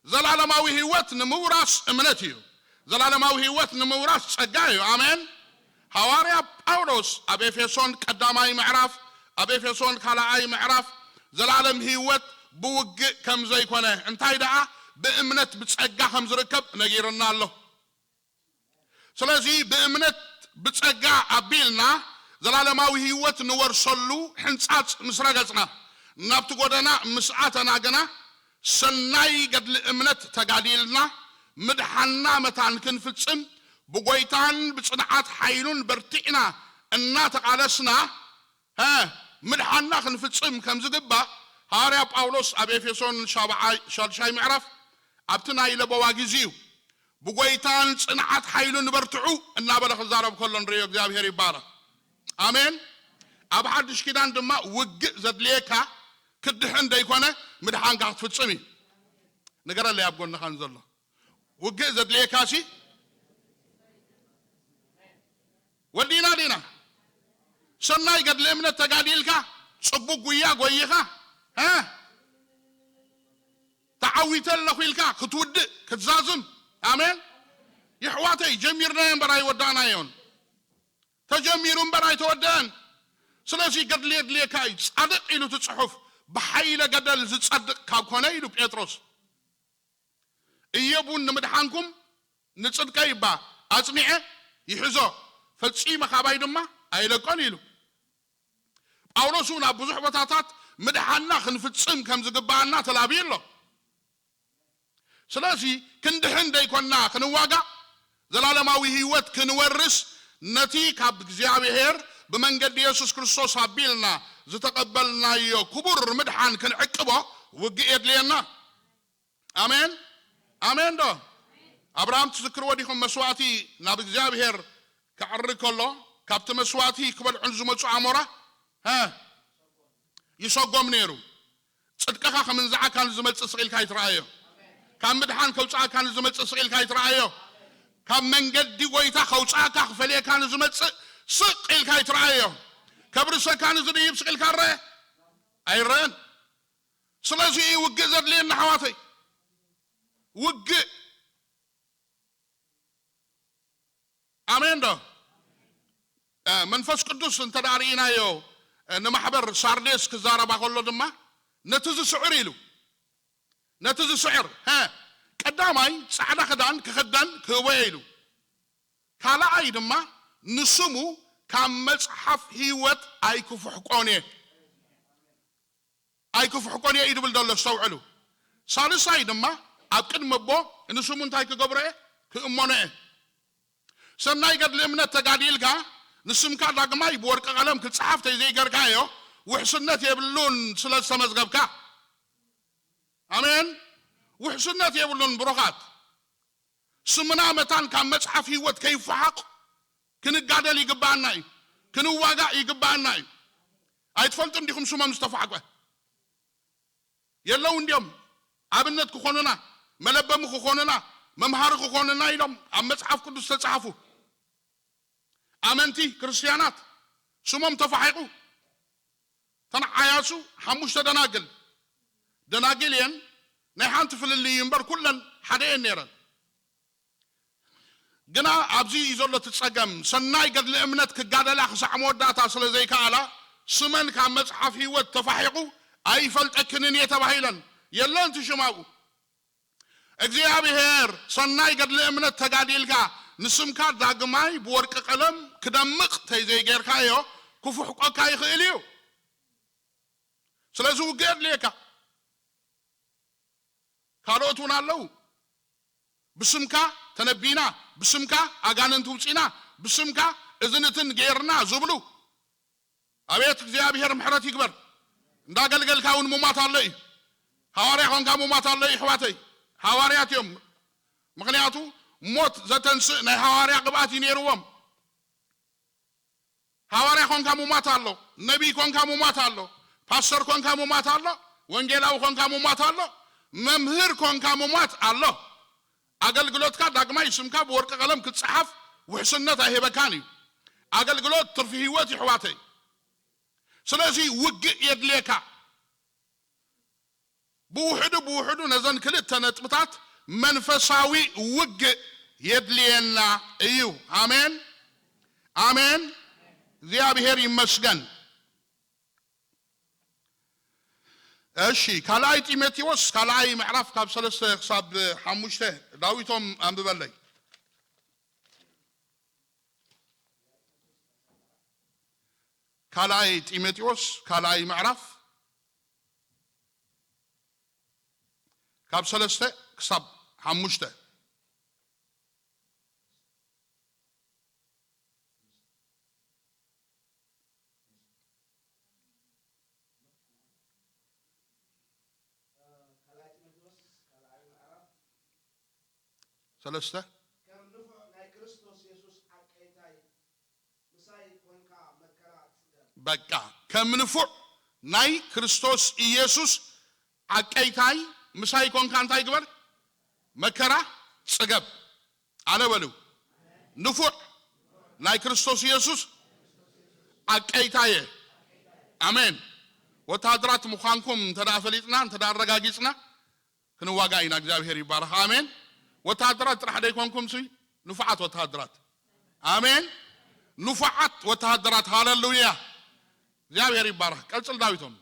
ዘላለማዊ ህይወት ንምውራስ እምነት እዩ። ዘላለማዊ ህይወት ንምውራስ ጸጋ እዩ። ኣሜን። ሃዋርያ ጳውሎስ ኣብ ኤፌሶን ቀዳማይ ምዕራፍ፣ ኣብ ኤፌሶን ካልኣይ ምዕራፍ፣ ዘላለም ህይወት ብውግእ ከም ዘይኮነ፣ እንታይ ደኣ ብእምነት ብጸጋ ከም ዝርከብ ነጊርና ኣሎ። ስለዚ ብእምነት ብጸጋ ኣቢልና ዘላለማዊ ህይወት ንወርሰሉ ሕንጻጽ ምስ ረገጽና፣ ናብቲ ጎደና ምስ ኣተና ግና፣ ሰናይ ገድሊ እምነት ተጋዲልና፣ ምድሓንና መታን ክንፍጽም፣ ብጎይታን ብጽንዓት ሓይሉን በርቲዕና እናተቓለስና፣ ሀ፣ ምድሓንና ክንፍጽም ከም ዝግባእ ሃዋርያ ጳውሎስ ኣብ ኤፌሶን ሻብዓይ፣ ሻድሻይ ምዕራፍ ኣብቲ ናይ ለበዋ ግዜኡ፣ "ብጎይታን ጽንዓት ሓይሉን በርትዑ" እናበለ ክዛረብ ከሎ ንርእዮ። እግዚኣብሔር ይባረኽ። ኣሜን። ኣብ ሓድሽ ኪዳን ድማ ውግእ ዘድልየካ ክድሕን ደይኮነ ምድሓንካ ክትፍጽም እዩ። ንገረለይ ኣብ ጎንኻ ንዘሎ፣ ውግእ ዘድልየካ ሲ ወዲና ዲና? ሰናይ ገድሊ እምነት ተጋዲልካ፣ ጽቡቅ ጉያ ጎይኻ፣ እ? ተዓዊተ ኣለኹ ኢልካ ክትውድእ፣ ክትዛዝም። ኣሜን። የሕዋተይ፣ ጀሚርናዮ እምበር ኣይወዳእናዮን። ተጀሚሩ እምበር ኣይተወደአን። ስለዚ ገድሊ የድልየካ እዩ። ጻድቕ ኢሉ እቲ ጽሑፍ፣ ብሓይለ ገደል ዝጸድቕ ካብ ኮነ ኢሉ ጴጥሮስ። እየቡን ንምድሓንኩም ንጽድቀይ እባ ኣጽኒዐ ይሕዞ፣ ፈጺመ ካባይ ድማ ኣይለቆን ኢሉ። ጳውሎስ እውን ኣብ ብዙሕ ቦታታት ምድሓንና ክንፍጽም ከም ዝግብኣና ተላብዩ ኣሎ። ስለዚ ክንድሕን ደይኮንና ክንዋጋእ፣ ዘላለማዊ ህይወት ክንወርስ፣ ነቲ ካብ እግዚኣብሔር ብመንገዲ የሱስ ክርስቶስ ኣቢልና ዝተቐበልናዮ ክቡር ምድሓን ክንዕቅቦ ውግእ የድልየና። ኣሜን፣ ኣሜን ዶ? ኣብርሃም ትዝክርዎ ዲኹም? መስዋእቲ ናብ እግዚኣብሔር ክዕርግ ከሎ፣ ካብቲ መስዋእቲ ክበልዑ ንዝመጹ ኣሞራ፣ ሀ፣ ይሰጎም ነይሩ። ጽድቅኻ ከምንዝዓካ ንዝመጽእ ስቕ ኢልካ ኣይትረኣዮ። ካብ ምድሓን ከውጽኣካ ንዝመጽእ ስቕ ኢልካ ኣይትረኣዮ። ካብ መንገዲ ጎይታ ከውጽኣካ ክፈልየካ ንዝመጽእ ስቕ ኢልካ ኣይትረኣዮ። ከብርሰካ ንዝድይብ ስቕ ኢልካ ረአ? ኣይረአን። ስለዚ እዩ ውግእ ዘድልየና ኣሕዋተይ። ውግእ። ኣሜን ዶ? እ፣ መንፈስ ቅዱስ እንተ ደኣ ርኢናዮ፣ እ፣ ንማሕበር ሳርዴስ ክዛረባ ከሎ ድማ ነቲ ዝስዕር ኢሉ። ነቲ ዝስዕር፣ ሀ፣ ቀዳማይ ጻዕዳ ክዳን ክኽደን ክህቦ እየ ኢሉ። ካልኣይ ድማ ንስሙ ካብ መጽሓፍ ህይወት ኣይክፍሕቆን እየ። ኣይክፍሕቆን እየ እዩ ድብል ዘሎ፣ ኣስተውዕሉ። ሳልሳይ ድማ ኣብ ቅድሚ ኣቦ ንስሙ እንታይ ክገብሮ እየ? ክእመኖ እየ። ሰናይ ገድሊ እምነት ተጋዲልካ፣ ንስምካ ዳግማይ ብወርቂ ቀለም ክጸሓፍ ተይዘይገርካዮ፣ ውሕስነት የብሉን ስለ ዝተመዝገብካ። ኣሜን። ውሕስነት የብሉን ብሩኻት። ስምና መታን ካብ መጽሓፍ ህይወት ከይፈሓቕ ክንጋደል ይግብኣና እዩ። ክንዋጋእ ይግብኣና እዩ። ኣይትፈልጡን ዲኹም ስሞም ዝተፋሕቆ? የለውን ድዮም? ኣብነት ክኾኑና፣ መለበሚ ክኾኑና፣ መምሃሪ ክኾኑና ኢሎም ኣብ መጽሓፍ ቅዱስ ዝተጻሕፉ ኣመንቲ ክርስትያናት ስሞም ተፋሒቑ። እተን ዓያሱ ሓሙሽተ ደናግል፣ ደናግል እየን፣ ናይ ሓንቲ ፍልልይ እዩ እምበር ኩለን ሓደ እየን ነይረን። ግና ኣብዚ እዩ ዘሎ እቲ ጸገም። ሰናይ ገድሊ እምነት ክጋደላ ክሳዕ መወዳእታ ስለ ዘይከኣላ፣ ስመን ካብ መጽሓፍ ህይወት ተፋሒቑ፣ "ኣይፈልጠክንን እየ" ተባሂለን። የለን እቲ ሽም ኣብኡ። እግዚኣብሔር ሰናይ ገድሊ እምነት ተጋዲልካ፣ ንስምካ ዳግማይ ብወርቂ ቀለም ክደምቕ ተይዘይጌርካዮ፣ ክፍሕቆካ ይኽእል እዩ። ስለዚ ውግእ የድልየካ። ካልኦት እውን ኣለዉ። ብስምካ ተነቢና፣ ብስምካ ኣጋንንቲ ውጺና፣ ብስምካ እዝንትን ገይርና ዝብሉ። ኣቤት እግዚኣብሔር ምሕረት ይግበር። እንዳገልገልካ እውን ምሟት ኣሎ እዩ። ሃዋርያ ኾንካ ምሟት ኣሎ እዩ፣ ኣሕዋተይ። ሃዋርያት እዮም። ምኽንያቱ ሞት ዘተንስእ ናይ ሃዋርያ ቅብኣት እዩ ነይርዎም። ሃዋርያ ኮንካ ምሟት ኣሎ፣ ነቢይ ኮንካ ምሟት ኣሎ፣ ፓስተር ኮንካ ምሟት ኣሎ፣ ወንጌላዊ ኮንካ ምሟት ኣሎ፣ መምህር ኮንካ ምሟት ኣሎ። ኣገልግሎትካ ዳግማይ ስምካ ብወርቂ ቀለም ክጸሓፍ ውሕስነት ኣይህበካን እዩ። ኣገልግሎት ትርፊ ህይወት ይሕዋተይ። ስለዚ ውግእ የድልየካ። ብውሕዱ ብውሕዱ ነዘን ክልተ ነጥብታት መንፈሳዊ ውግእ የድልየና እዩ። ኣሜን፣ ኣሜን። እግዚኣብሔር ይመስገን። እሺ፣ ካልኣይ ጢሞቴዎስ ካልኣይ ምዕራፍ ካብ ሰለስተ ክሳብ ሓሙሽተ፣ ዳዊቶም ኣንብበለይ። ካልኣይ ጢሞቴዎስ ካልኣይ ምዕራፍ ካብ ሰለስተ ክሳብ ሓሙሽተ። ሰለስተ። ከም ንፉዕ ናይ ክርስቶስ የሱስ ዓቀይታይ ምሳይ ኮንካ መከራ ጽገብ። በቃ፣ ከም ንፉዕ ናይ ክርስቶስ ኢየሱስ ዓቀይታይ ምሳይ ኮንካ እንታይ ግበር? መከራ ጽገብ። ኣነ በሉ፣ ንፉዕ ናይ ክርስቶስ ኢየሱስ ዓቀይታየ። ኣሜን። ወተሃደራት ምዃንኩም እንተ ደኣ ፈሊጥና፣ እንተ ደኣ ኣረጋጊጽና፣ ክንዋጋ ኢና። እግዚኣብሔር ይባረኽ። ኣሜን። ወተሃደራት ጥራሕ ደይኮንኩም ሲ፣ ንፉዓት ወተሃደራት። ኣሜን። ንፉዓት ወተሃደራት። ሃሌሉያ። እግዚኣብሔር ይባረኽ። ቀጽል ዳዊቶም።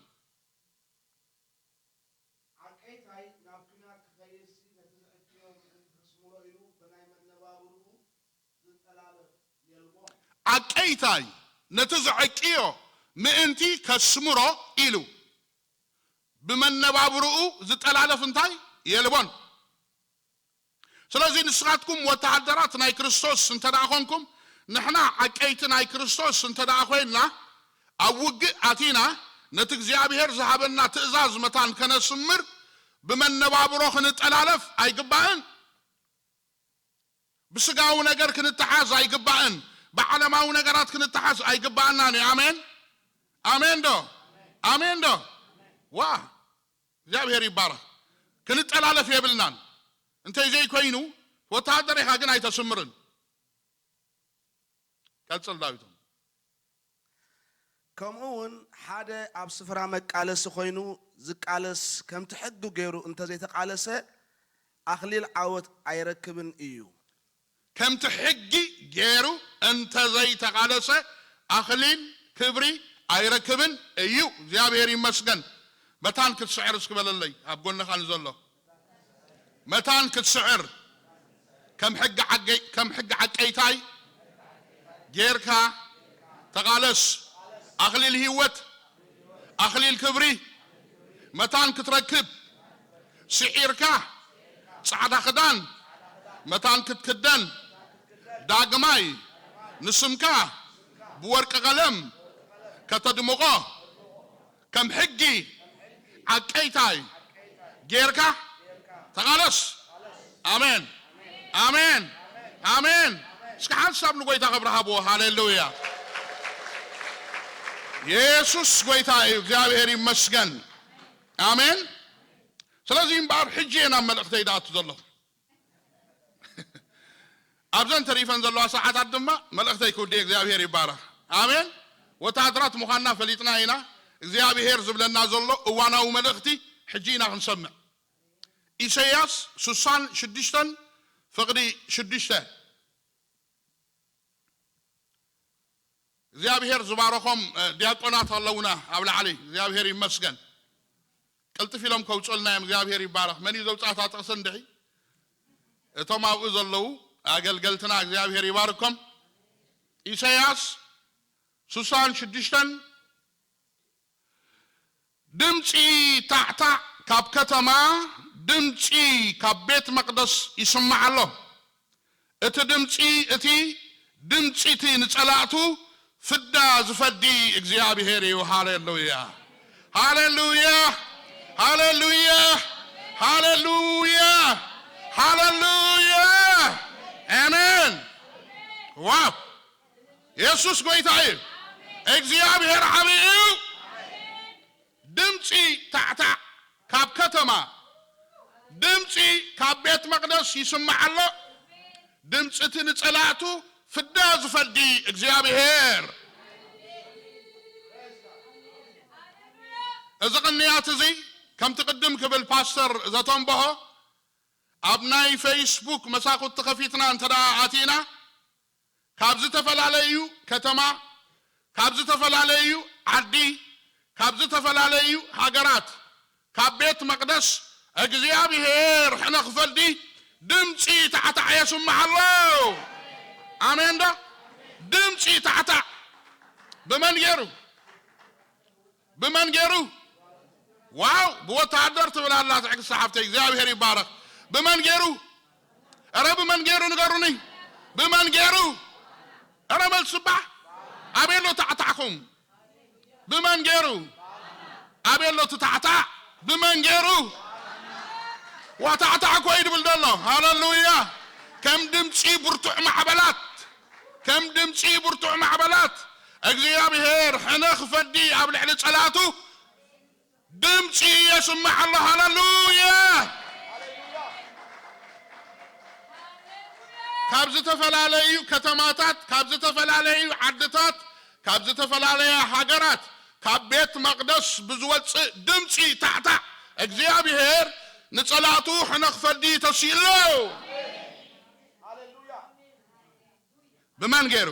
ዓቀይታይ ናብ ኲናት ክኸይድሲ ነቲ ዘዕቅዮ ምእንቲ ከስምሮ ኢሉ ብናይ መነባብርኡ ዝጠላለፍ የልቦን። ዓቀይታይ ነቲ ዘዕቅዮ ምእንቲ ከስምሮ ኢሉ ብመነባብርኡ ዝጠላለፍ እንታይ የልቦን። ስለዚ ንስኻትኩም ወተሃደራት ናይ ክርስቶስ እንተ ደኣ ኾንኩም፣ ንሕና ዓቀይቲ ናይ ክርስቶስ እንተ ደኣ ኾይንና፣ ኣብ ውግእ ኣቲና ነቲ እግዚኣብሔር ዝሃበና ትእዛዝ መታን ከነስምር ብመነባብሮ ክንጠላለፍ ኣይግባእን። ብስጋዊ ነገር ክንተሓዝ ኣይግባእን። ብዓለማዊ ነገራት ክንተሓዝ ኣይግባእናን እዩ። ኣሜን? ኣሜን ዶ? ኣሜን ዶ? ዋ፣ እግዚኣብሔር ይባረኽ። ክንጠላለፍ የብልናን። እንተይ ዘይኮይኑ፣ ወተሃደር ኢኻ ግን ኣይተስምርን። ቀጽል ዳዊቶም። ከምኡ እውን ሓደ ኣብ ስፍራ መቃለሲ ኮይኑ ዝቃለስ ከምቲ ሕጊ ገይሩ እንተዘይተቃለሰ ኣኽሊል ዓወት ኣይረክብን እዩ። ከምቲ ሕጊ ገይሩ እንተዘይተቃለሰ ኣኽሊል ክብሪ ኣይረክብን እዩ። እግዚኣብሔር ይመስገን። መታን ክትስዕር እስኪ በለለይ ኣብ ጎንኻ ንዘሎ። መታን ክትስዕር ከም ሕጊ ዓገይ-፣ ከም ሕጊ ዓቀይታይ ጌርካ ተቓለስ። ኣኽሊል ህይወት፣ ኣኽሊል ክብሪ መታን ክትረክብ፣ ስዒርካ ጻዕዳ ክዳን መታን ክትክደን፣ ዳግማይ ንስምካ ብወርቂ ቀለም ከተድምቖ፣ ከም ሕጊ ዓቀይታይ ጌርካ ተቓለስ። ኣሜን፣ ኣሜን፣ ኣሜን። እስኪ ሓንሳብ ንጎይታ ክብሪ ሃብዎ። ሃሌሉያ። የሱስ ጎይታ እዩ። እግዚኣብሔር ይመስገን። ኣሜን። ስለዚ እምበኣር ሕጂ እየ ናብ መልእኽተይ ዝኣቱ ዘለኹ። ኣብዘን ተሪፈን ዘለዋ ሰዓታት ድማ መልእኽተይ ክውድእ። እግዚኣብሔር ይባረኽ። ኣሜን። ወተሃደራት ምዃንና ፈሊጥና ኢና። እግዚኣብሔር ዝብለና ዘሎ እዋናዊ መልእኽቲ ሕጂ ኢና ክንሰምዕ። ኢሳይያስ ስሳን ሽዱሽተን ፍቕዲ ሽዱሽተ። እግዚኣብሔር ዝባረኾም፣ እ፣ ዲያቆናት ኣለውና ኣብ ላዕሊ። እግዚኣብሔር ይመስገን። ቅልጥፍ ኢሎም ከውፅኡልና እዮም። እግዚኣብሔር ይባረኽ። መን እዩ ዘውፅኣታ ጥቕሲ እንድዒ? እቶም ኣብኡ ዘለዉ ኣገልገልትና እግዚኣብሔር ይባርኮም። ኢሳይያስ ስሳን ሽዱሽተን ድምፂ ታዕታዕ ካብ ከተማ፣ ድምፂ ካብ ቤት መቕደስ ይስማዕ ኣሎ። እቲ ድምፂ፣ እቲ ድምፂ እቲ ንፀላእቱ ፍዳ ዝፈዲ እግዚኣብሔር እዩ። ሃሌሉያ፣ ሃሌሉያ፣ ሃሌሉያ፣ ሃሌሉያ፣ ሃሌሉያ። ኣሜን። ዋው! የሱስ ጎይታ እዩ። እግዚኣብሔር ዓቢ እዩ። ድምፂ ታዕታዕ ካብ ከተማ፣ ድምፂ ካብ ቤት መቕደስ ይስማዕ ኣሎ። ድምፂ እቲ ንጸላእቱ ፍዳ ዝፈዲ እግዚኣብሔር። እዚ ቅንያት እዚ ከምቲ ቅድም ክብል ፓስተር ዘተንበሆ ኣብ ናይ ፌስቡክ መሳኹቲ ከፊትና እንተ ደኣ ኣቲና ካብ ዝተፈላለዩ ከተማ፣ ካብ ዝተፈላለዩ ዓዲ፣ ካብ ዝተፈላለዩ ሃገራት፣ ካብ ቤት መቕደስ እግዚኣብሔር ሕነ ክፈልዲ ድምፂ ታዕታዕ የስምዕ ኣሎ። ኣሜን ዶ? ድምፂ ታዕታዕ ብመን ገይሩ? ብመን ገይሩ? ዋው፣ ብወታደር ትብል ኣላ ትዕግስቲ ሓፍተይ፣ እግዚኣብሔር ይባረኽ። ብመን ገይሩ? ኧረ ብመን ገይሩ ንገሩኒ። ብመን ገይሩ? ኧረ መልስባ። ኣበይ ኣሎ ታዕታዕኹም? ብመን ገይሩ? ኣበይ ኣሎ እቲ ታዕታዕ? ብመን ገይሩ? ዋታዕታዕ እኮ እዩ ድብል ዘሎ። ሃለሉያ። ከም ድምፂ ብርቱዕ ማዕበላት፣ ከም ድምፂ ብርቱዕ ማዕበላት እግዚኣብሔር ሕነ ክፈዲ ኣብ ልዕሊ ጸላቱ ድምፂ የስምዕ ኣሎ። ሃለሉያ። ካብ ዝተፈላለዩ ከተማታት፣ ካብ ዝተፈላለዩ ዓድታት፣ ካብ ዝተፈላለያ ሃገራት፣ ካብ ቤት መቕደስ ብዝወፅእ ድምፂ ታዕታዕ እግዚኣብሔር ንጸላቱ ሕነ ክፈዲ ተስኢሎ። ብመን ገይሩ?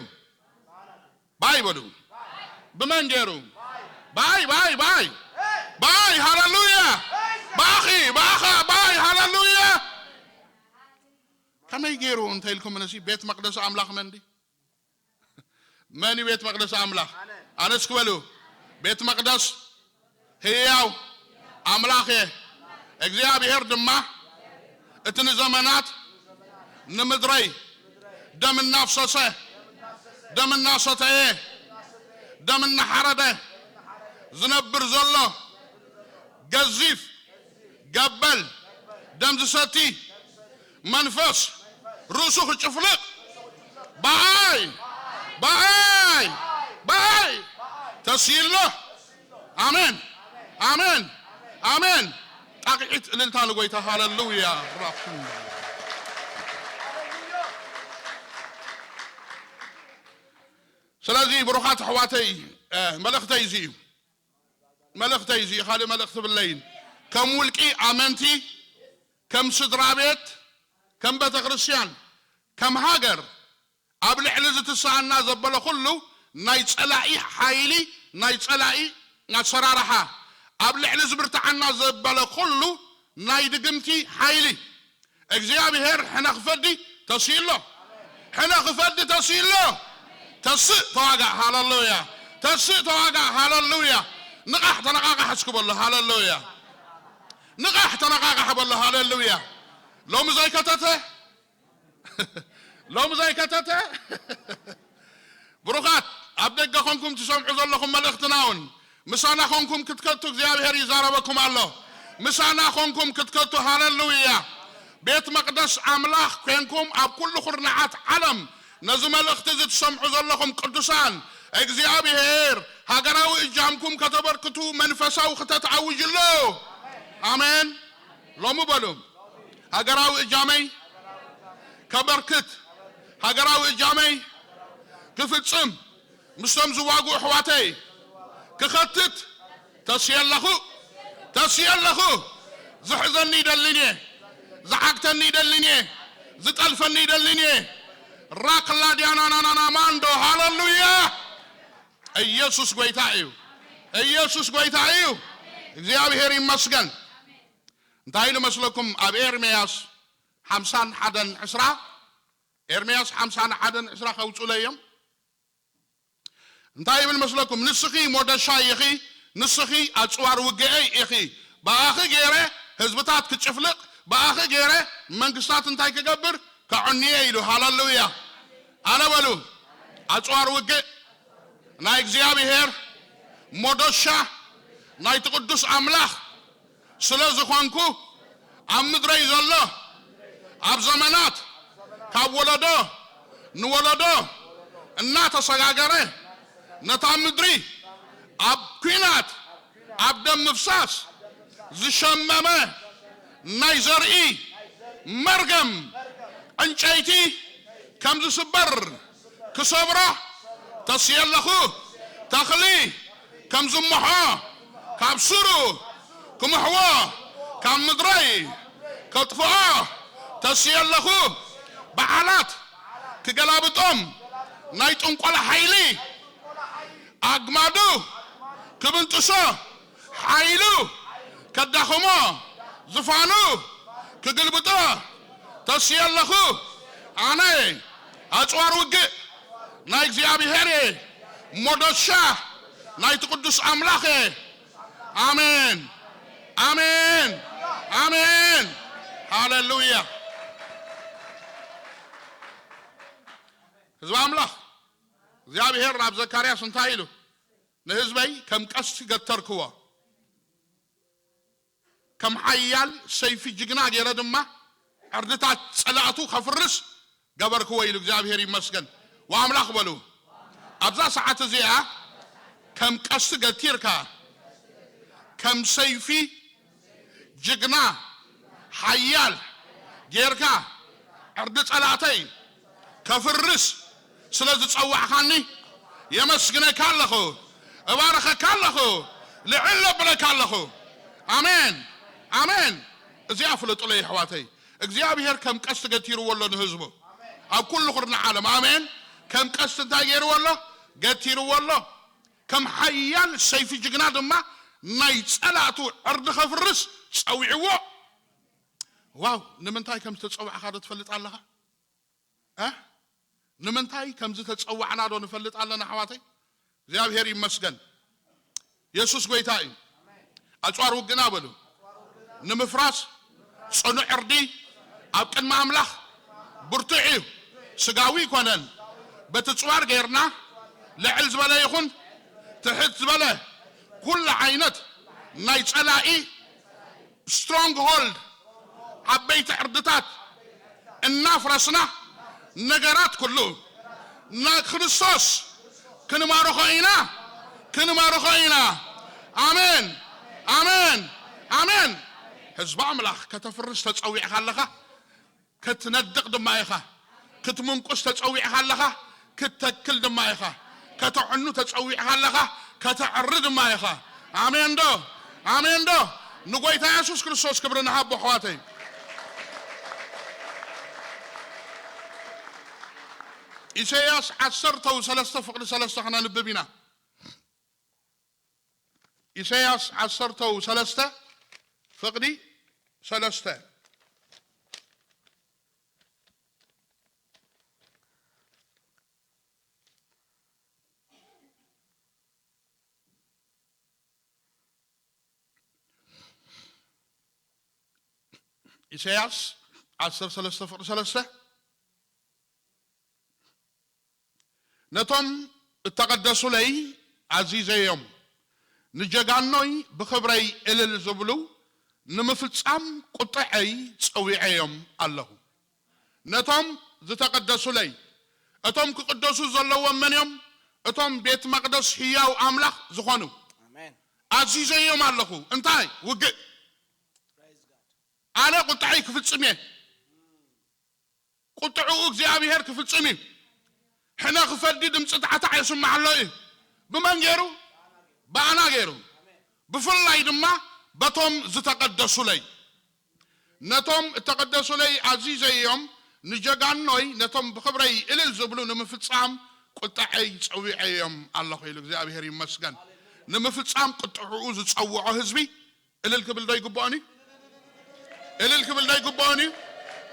ባይ በሉ። ብመን ገይሩ? ባይ፣ ባይ፣ ባይ። ባይ፣ ሃለሉያ። ባኺ፣ ባኻ፣ ባይ፣ ሃለሉያ። ከመይ ገይሩ እንተ ኢልኩም፣ ነሲ ቤት መቕደስ ኣምላኽ መን ድዩ? መን እዩ ቤት መቕደስ ኣምላኽ? ኣነ እስኪ በሉ። ቤት መቕደስ ህያው ኣምላኽ እየ። እግዚኣብሔር ድማ እቲ ንዘመናት ንምድረይ ደም እናፍሰሰ፣ ደም እናሰተየ፣ ደም እናሓረደ ዝነብር ዘሎ ገዚፍ ገበል ደም ዝሰቲ መንፈስ ርእሱ ክጭፍልቕ ብኣይ ብኣይ ብኣይ ተስይሎ። ኣሜን፣ ኣሜን፣ ኣሜን። ጣቕዒት እልልታ ንጎይታ። ሃለሉያ። ራፍን ስለዚ ብሩኻት ኣሕዋተይ፣ እ፣ መልእኽተይ እዚ እዩ። መልእኽተይ እዚ፣ ካልእ መልእኽቲ ብለይን። ከም ውልቂ ኣመንቲ፣ ከም ስድራ ቤት፣ ከም ቤተ ክርስቲያን፣ ከም ሃገር፣ ኣብ ልዕሊ ዝትስኣና ዘበለ ኩሉ ናይ ጸላኢ ሓይሊ፣ ናይ ጸላኢ ኣሰራርሓ፣ ኣብ ልዕሊ ዝብርትዓና ዘበለ ኩሉ ናይ ድግምቲ ሓይሊ እግዚኣብሔር ሕነ ክፈዲ ተስኢሎ። ሕነ ክፈዲ ተስኢሎ። ተስእ ተዋጋእ። ሃለሉያ። ተስእ ተዋጋእ። ሃለሉያ። ንቓሕ ተነቓቓሕ እስኪ በሎ። ሃለሉያ። ንቓሕ ተነቓቓሕ በሎ። ሃለሉያ። ሎሚ ዘይከተተ ሎም ዘይከተተ ብሩኻት፣ ኣብ ደገ ኾንኩም ትሰምዑ ዘለኹም መልእኽትና እውን ምሳና ኾንኩም ክትከቱ እግዚኣብሔር ይዛረበኩም ኣሎ። ምሳና ኾንኩም ክትከቱ፣ ሃለሉያ። ቤት መቕደስ ኣምላኽ ኮንኩም ኣብ ኩሉ ኩርናዓት ዓለም ነዚ መልእኽቲ እዚ ትሰምዑ ዘለኹም ቅዱሳን፣ እግዚኣብሔር ሃገራዊ እጃምኩም ከተበርክቱ መንፈሳዊ ክተት ኣውጅ ኣሎ። ኣሜን። ሎሚ በሉ፣ ሃገራዊ እጃመይ ከበርክት፣ ሃገራዊ እጃመይ ክፍጽም፣ ምስቶም ዝዋግኡ ኣሕዋተይ ክኸትት ተስየ ኣለኹ፣ ተስየ ኣለኹ። ዝሕዘኒ ይደልን እየ፣ ዝዓግተኒ ይደልን እየ፣ ዝጠልፈኒ ይደልን እየ። ራክላ ዲያናናናና ማንዶ። ሃለሉያ። ኢየሱስ ጎይታ እዩ። ኢየሱስ ጎይታ እዩ። እግዚኣብሔር ይመስገን። እንታይ ኢሉ መስለኩም? ኣብ ኤርምያስ ሓምሳን ሓደን ዕስራ፣ ኤርምያስ ሓምሳን ሓደን ዕስራ ከውፅኡለይ እዮም። እንታይ ይብል መስለኩም? ንስኺ ሞደሻይ ኢኺ፣ ንስኺ ኣጽዋር ውግኤይ ኢኺ። ብኣኺ ገይረ ህዝብታት ክጭፍልቕ፣ ብኣኺ ገይረ መንግስታት እንታይ ክገብር? ከዕንየ ኢሉ። ሃለሉያ። ኣነ በሉ፣ ኣጽዋር ውግእ ናይ እግዚኣብሔር፣ ሞደሻ ናይቲ ቅዱስ ኣምላኽ ስለ ዝኾንኩ፣ ኣብ ምድረይ ዘሎ፣ ኣብ ዘመናት ካብ ወለዶ ንወለዶ እናተሰጋገረ፣ ነታ ምድሪ ኣብ ኲናት፣ ኣብ ደም ምፍሳስ ዝሸመመ ናይ ዘርኢ መርገም ዕንጨይቲ ከም ዝስበር ክሰብሮ ተስየ ኣለኹ። ተኽሊ ከም ዝምሖ ካብ ሱሩ ክምሕዎ፣ ካብ ምድረይ ከጥፍኦ ተስየ ኣለኹ። በዓላት ክገላብጦም፣ ናይ ጥንቆላ ሓይሊ ኣግማዱ ክብንጥሶ፣ ሓይሉ ከዳኽሞ፣ ዝፋኑ ክግልብጦ ተስየ ኣለኹ። ኣነ ኣጽዋር ውግእ ናይ እግዚኣብሔር እየ፣ ሞደሻ ናይቲ ቅዱስ ኣምላኽ እየ። ኣሜን፣ ኣሜን፣ ኣሜን። ሃሌሉያ። ህዝቢ ኣምላኽ፣ እግዚኣብሔር ናብ ዘካርያስ እንታይ ኢሉ? "ንህዝበይ ከም ቀስቲ ገተርክዎ፣ ከም ሓያል ሰይፊ ጅግና ገይረ ድማ ዕርድታት ጸላእቱ ከፍርስ ገበርክዎ" ኢሉ። እግዚኣብሔር ይመስገን። ወኣምላኽ በሉ፣ ኣብዛ ሰዓት እዚኣ ከም ቀስቲ ገቲርካ፣ ከም ሰይፊ ጅግና ሓያል ጌርካ ዕርዲ ጸላእተይ ከፍርስ ስለ ዝጸዋዕካኒ የመስግነካ ኣለኹ፣ እባርኸካ ኣለኹ፣ ልዕል ለብለካ ኣለኹ። ኣሜን፣ ኣሜን። እዚኣ ፍለጡለይ ኣሕዋተይ፣ እግዚኣብሔር ከም ቀስቲ ገቲርዎ ኣሎ ንህዝቡ ኣብ ኩሉ ኩርና ዓለም። ኣሜን። ከም ቀስቲ እንታይ ገይርዎ ኣሎ? ገቲርዎ ኣሎ። ከም ሓያል ሰይፊ ጅግና ድማ ናይ ጸላእቱ ዕርዲ ከፍርስ ጸዊዕዎ። ዋው! ንምንታይ ከም ዝተጸዋዕካ ዶ ትፈልጥ ኣለኻ? እ? ንምንታይ ከም ዝተጸዋዕና ዶ ንፈልጥ ኣለና ኣሕዋተይ? እግዚኣብሔር ይመስገን። የሱስ ጐይታ እዩ። ኣጽዋር ውግእና በሉ። ንምፍራስ ጽኑዕ ዕርዲ ኣብ ቅድሚ ኣምላኽ ብርቱዕ እዩ። ስጋዊ ኣይኮነን። በቲ ጽዋር ጌርና ልዕል ዝበለ ይኹን ትሕት ዝበለ ኩሉ ዓይነት ናይ ጸላኢ ስትሮንግ ሆልድ፣ ዓበይቲ ዕርድታት እናፍረስና፣ ነገራት ኩሉ ንክርስቶስ ክንማርኾ ኢና፣ ክንማርኾ ኢና። ኣሜን፣ ኣሜን፣ ኣሜን። ህዝቢ ኣምላኽ፣ ከተፍርስ ተጸዊዕካ ኣለኻ፣ ክትነድቕ ድማ ኢኻ። ክትምንቁስ ተጸዊዕካ ኣለኻ፣ ክትተክል ድማ ኢኻ። ከተዕኑ ተጸዊዕካ ኣለኻ፣ ከተዕሪ ድማ ኢኻ። ኣሜን ዶ? ኣሜን ዶ? ንጎይታ የሱስ ክርስቶስ ክብሪ ንሃቦ፣ ኣሕዋተይ። ኢሳይያስ ዓሰርተ ሰለስተ ፍቕዲ ሰለስተ ክነንብብ ኢና። ኢሳይያስ ዓሰርተ ሰለስተ ፍቕዲ ሰለስተ። ኢሳይያስ ዓሰርተ ሰለስተ ፍቕዲ ሰለስተ። ነቶም እተቐደሱለይ ኣዚዘዮም፣ ንጀጋኖይ ብኽብረይ እልል ዝብሉ፣ ንምፍጻም ቁጥዐይ ጸዊዐዮም ኣለኹ። ነቶም ዝተቐደሱለይ፣ እቶም ክቕደሱ ዘለዎም መን እዮም? እቶም ቤት መቕደስ ህያው ኣምላኽ ዝኾኑ። ኣሜን። ኣዚዘዮም ኣለኹ። እንታይ? ውግእ። ኣነ ቁጥዐይ ክፍጽም እየ። ቁጥዕኡ እግዚኣብሔር ክፍጽም እዩ። ሕነ ክፈዲ ድምፂ ታዕታዕ የስምዕ ኣሎ እዩ። ብመን ገይሩ? ብኣና ገይሩ። ብፍላይ ድማ በቶም ዝተቐደሱለይ። ነቶም እተቐደሱለይ ኣዚዘዮም፣ ንጀጋኖይ ነቶም ብኽብረይ እልል ዝብሉ ንምፍጻም ቁጥዐይ ጸዊዐዮም ኣለኹ ኢሉ። እግዚኣብሔር ይመስገን። ንምፍጻም ቁጥዕኡ ዝጸውዖ ህዝቢ እልል ክብል ዶ ይግብኦን እዩ? እልል ክብል ዶ ይግብኦን እዩ?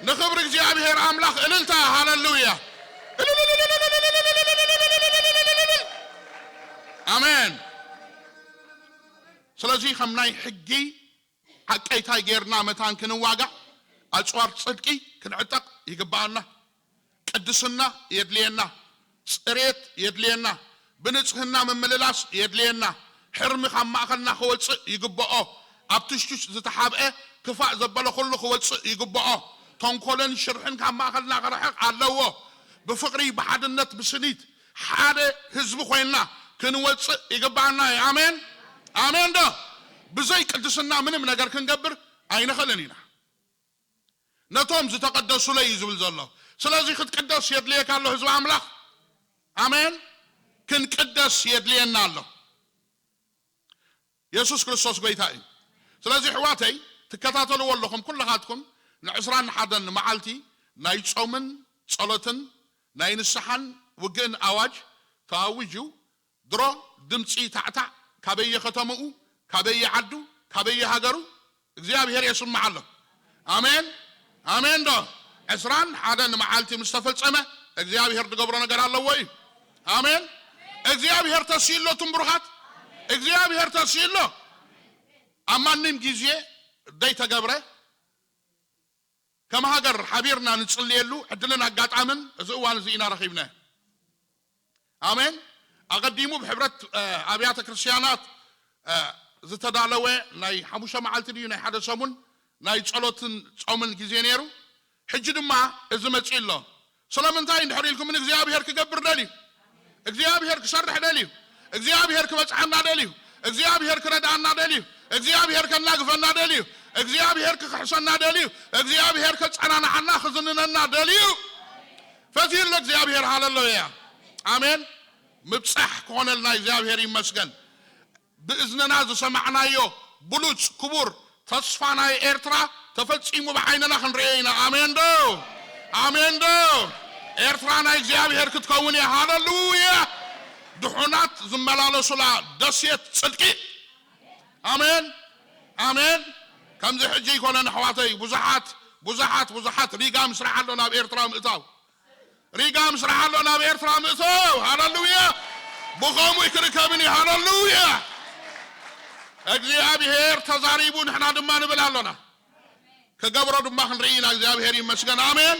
ንኽብሪ እግዚኣብሔር ኣምላኽ እልልታ፣ ሃሌሉያ። ኣሜን። ስለዚ ከም ናይ ሕጊ ዓቀይታይ ጌርና መታን ክንዋጋእ፣ ኣጽዋር ጽድቂ ክንዕጠቕ ይግብኣና። ቅድስና የድልየና፣ ጽሬት የድልየና፣ ብንጽህና ምምልላስ የድልየና። ሕርሚ ካብ ማእኸልና ክወጽእ ይግብኦ። ኣብ ትሽትሽ ዝተሓብአ ክፋእ ዘበለ ኩሉ ክወጽእ ይግብኦ። ተንኮልን ሽርሕን ካብ ማእኸልና ክርሕቕ ኣለዎ። ብፍቕሪ፣ ብሓድነት፣ ብስኒት ሓደ ህዝቢ ኮይንና ክንወጽእ ይግብኣና እዩ። ኣሜን፣ ኣሜን ዶ? ብዘይ ቅድስና ምንም ነገር ክንገብር ኣይንኽእልን ኢና። ነቶም ዝተቐደሱለይ እዩ ዝብል ዘሎ። ስለዚ ክትቅደስ የድልየካ ኣሎ ህዝቢ ኣምላኽ። ኣሜን። ክንቅደስ የድልየና ኣሎ። የሱስ ክርስቶስ ጎይታ እዩ። ስለዚ ኣሕዋተይ ትከታተልዎ ኣለኹም ኩልኻትኩም ንዕስራን ሓደን መዓልቲ ናይ ጾምን ጸሎትን ናይ ንስሓን ውግእን ኣዋጅ ተኣዊጁ ድሮ ድምፂ ታዕታዕ ካበየ ከተምኡ፣ ካበየ ዓዱ፣ ካበየ ሃገሩ እግዚኣብሔር የስምዓሎም። ኣሜን፣ ኣሜን ዶ? ዕስራን ሓደን መዓልቲ ምስ ተፈጸመ እግዚኣብሔር ዝገብሮ ነገር ኣለዎ እዩ። ኣሜን። እግዚኣብሔር ተስኢሎ ትንብሩኻት፣ እግዚኣብሔር ተስኢሎ። ኣብ ማንም ግዜ ዘይተገብረ፣ ከም ሃገር ሓቢርና ንጽልየሉ ዕድልን ኣጋጣምን እዚ እዋን እዚ ኢና ረኺብና። ኣሜን። ኣቐዲሙ ብሕብረት፣ እ፣ ኣብያተ ክርስቲያናት፣ እ፣ ዝተዳለወ ናይ ሓሙሽተ መዓልቲ ድዩ ናይ ሓደ ሰሙን ናይ ጸሎትን ጾምን ግዜ ነይሩ። ሕጂ ድማ እዚ መጺኡ ኣሎ። ስለምንታይ እንድሕር ኢልኩም፣ እግዚኣብሔር ክገብር ደልዩ፣ እግዚኣብሔር ክሰርሕ ደልዩ፣ እግዚኣብሔር ክበጽሓና ደልዩ፣ እግዚኣብሔር ክረድኣና ደልዩ፣ እግዚኣብሔር ከናግፈና ደልዩ፣ እግዚኣብሔር ክኽሕሰና ደልዩ፣ እግዚኣብሔር ከጸናንዓና ክዝንነና ደልዩ ፈትዩ ኣሎ እግዚኣብሔር። ሃሌሉያ ኣሜን። ምብጻሕ ክኾነልና እግዚኣብሔር ይመስገን። ብእዝንና ዝሰማዕናዮ ብሉጽ ክቡር ተስፋ ናይ ኤርትራ ተፈጺሙ ብዓይንና ክንርእዮ ኢና። ኣሜን ዶ? ኣሜን ዶ? ኤርትራ ናይ እግዚኣብሔር ክትከውን እያ። ሃሌሉያ። ድሑናት ዝመላለሱላ ደሴት ጽድቂ። ኣሜን ኣሜን። ከምዚ ሕጂ ኣይኮነን ኣሕዋተይ፣ ብዙሓት ብዙሓት ብዙሓት ሪጋ ምስራሕ ኣሎ ናብ ኤርትራ ምእታው። ሪጋ ምስራሕ ኣሎ ናብ ኤርትራ ምእታው። ሃሌሉያ። ብኸምኡ ክርከብን እዩ። ሃሌሉያ። እግዚኣብሔር ተዛሪቡ፣ ንሕና ድማ ንብል ኣሎና። ክገብሮ ድማ ክንርኢ ኢና። እግዚኣብሔር ይመስገን። ኣሜን።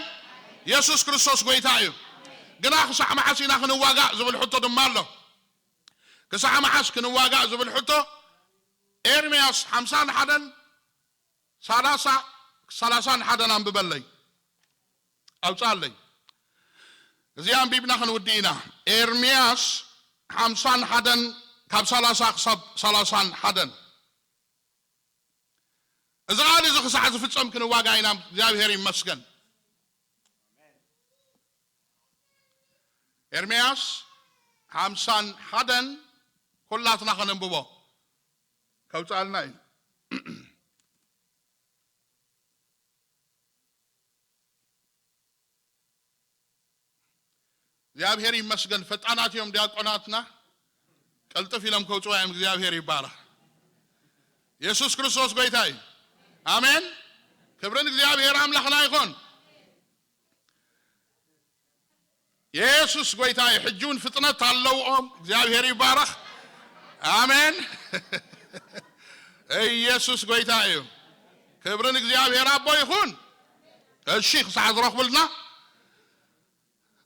የሱስ ክርስቶስ ጎይታ እዩ። ግና ክሳዕ መዓስ ኢና ክንዋጋእ ዝብል ሕቶ ድማ ኣሎ። ክሳዕ መዓስ ክንዋጋእ ዝብል ሕቶ፣ ኤርምያስ ሓምሳን ሓደን ሰላሳ፣ ሰላሳን ሓደን ኣንብበለይ፣ ኣውፅኣለይ። እዚኣ ኣንቢብና ክንውድእ ኢና። ኤርምያስ ሓምሳን ሓደን ካብ ሰላሳ ክሳብ ሰላሳን ሓደን። እዚ ቃል እዚ ክሳዕ ዝፍጸም ክንዋጋ ኢና። እግዚኣብሔር ይመስገን። ኤርምያስ ሓምሳን ሓደን ኩላትና ከነንብቦ ከውፅኣልና እዩ። እግዚኣብሔር ይመስገን። ፈጣናት እዮም ዲያቆናትና፣ ቀልጥፍ ኢሎም ከውፅዋ እዮም። እግዚኣብሔር ይባረኽ። የሱስ ክርስቶስ ጎይታ እዩ። ኣሜን። ክብርን እግዚኣብሔር ኣምላኽና ይኾን። የሱስ ጎይታ እዩ። ሕጂ እውን ፍጥነት ኣለዎም። እግዚኣብሔር ይባረኽ። ኣሜን። ኢየሱስ ጎይታ እዩ። ክብርን እግዚኣብሔር ኣቦ ይኹን። እሺ፣ ክሳዕ ዝረኽብልና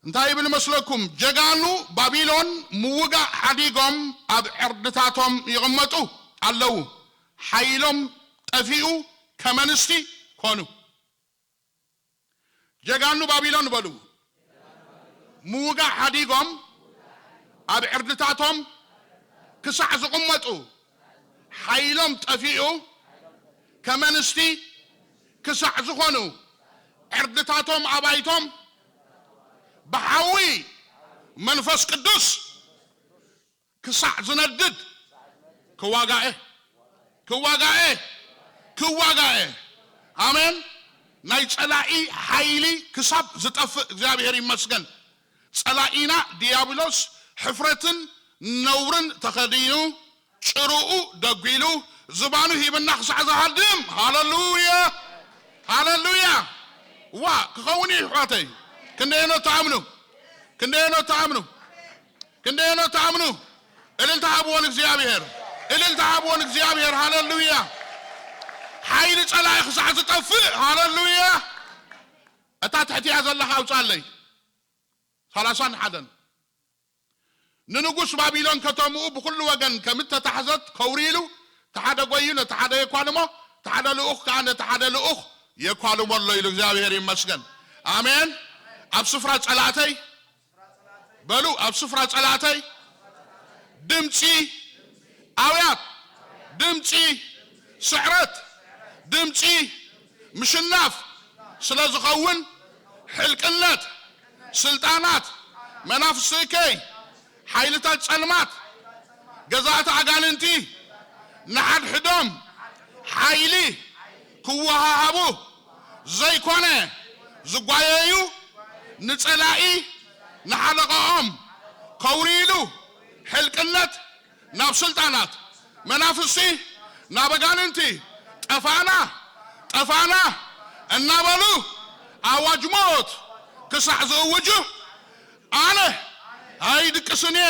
እንታይ ይብል መስለኩም? ጀጋኑ ባቢሎን ምውጋእ ሓዲጎም ኣብ ዕርድታቶም ይቕመጡ ኣለዉ። ሓይሎም ጠፊኡ ከመንስቲ ኮኑ። ጀጋኑ ባቢሎን በሉ። ምውጋእ ሓዲጎም ኣብ ዕርድታቶም ክሳዕ ዝቕመጡ፣ ሓይሎም ጠፊኡ ከመንስቲ ክሳዕ ዝኾኑ፣ ዕርድታቶም ኣባይቶም ብሓዊ መንፈስ ቅዱስ ክሳዕ ዝነድድ ክዋጋኤ፣ ክዋጋኤ፣ ክዋጋኤ። ኣሜን። ናይ ጸላኢ ሓይሊ ክሳብ ዝጠፍእ እግዚኣብሔር ይመስገን። ጸላኢና ዲያብሎስ ሕፍረትን ነውርን ተኸዲኑ፣ ጭርኡ ደጒሉ፣ ዝባኑ ሂብና ክሳዕ ዝሃድም። ሃሌሉያ፣ ሃሌሉያ። ዋ፣ ክኸውን እዩ፣ ኣሕዋተይ። ክንደየኖ ትኣምኑ? ክንደየኖ ትኣምኑ? ክንደየኖ ትኣምኑ? እልልታ ሃብዎ ንእግዚኣብሔር። እልልታ ሃብዎ ንእግዚኣብሔር። ሃሌሉያ። ሓይሊ ጸላኢ ክሳዕ ዝጠፍእ። ሃሌሉያ። እታ ትሕቲያ ዘለኻ ኣውጻለይ። ሰላሳን ሓደን። ንንጉስ ባቢሎን ከተምኡ ብኹሉ ወገን ከም እተታሕዘት ከውሪ ኢሉ፣ እቲ ሓደ ጐይዩ ነቲ ሓደ የኳልሞ፣ እቲ ሓደ ልኡኽ ከኣ ነቲ ሓደ ልኡኽ የኳልሞ ኣሎ ኢሉ። እግዚኣብሔር ይመስገን። ኣሜን። ኣብ ስፍራ ጸላእተይ በሉ፣ ኣብ ስፍራ ጸላእተይ ድምጺ ኣውያት፣ ድምጺ ስዕረት፣ ድምጺ ምሽናፍ ስለ ዝኸውን፣ ሕልቅነት፣ ስልጣናት፣ መናፍስቲ እከይ፣ ሓይልታት ጸልማት፣ ገዛእቲ ኣጋንንቲ ንሓድሕዶም ሓይሊ ክወሃሃቡ ዘይኮነ ዝጓየዩ፣ ንጸላኢ ንሓለቓኦም ከውርይሉ፣ ሕልቅነት ናብ ስልጣናት፣ መናፍስቲ ናብ ኣጋንንቲ፣ ጠፋና፣ ጠፋና እናበሉ ኣዋጅ ሞት ክሳዕ ዝእውጁ፣ ኣነ ኣይድቅስን እየ።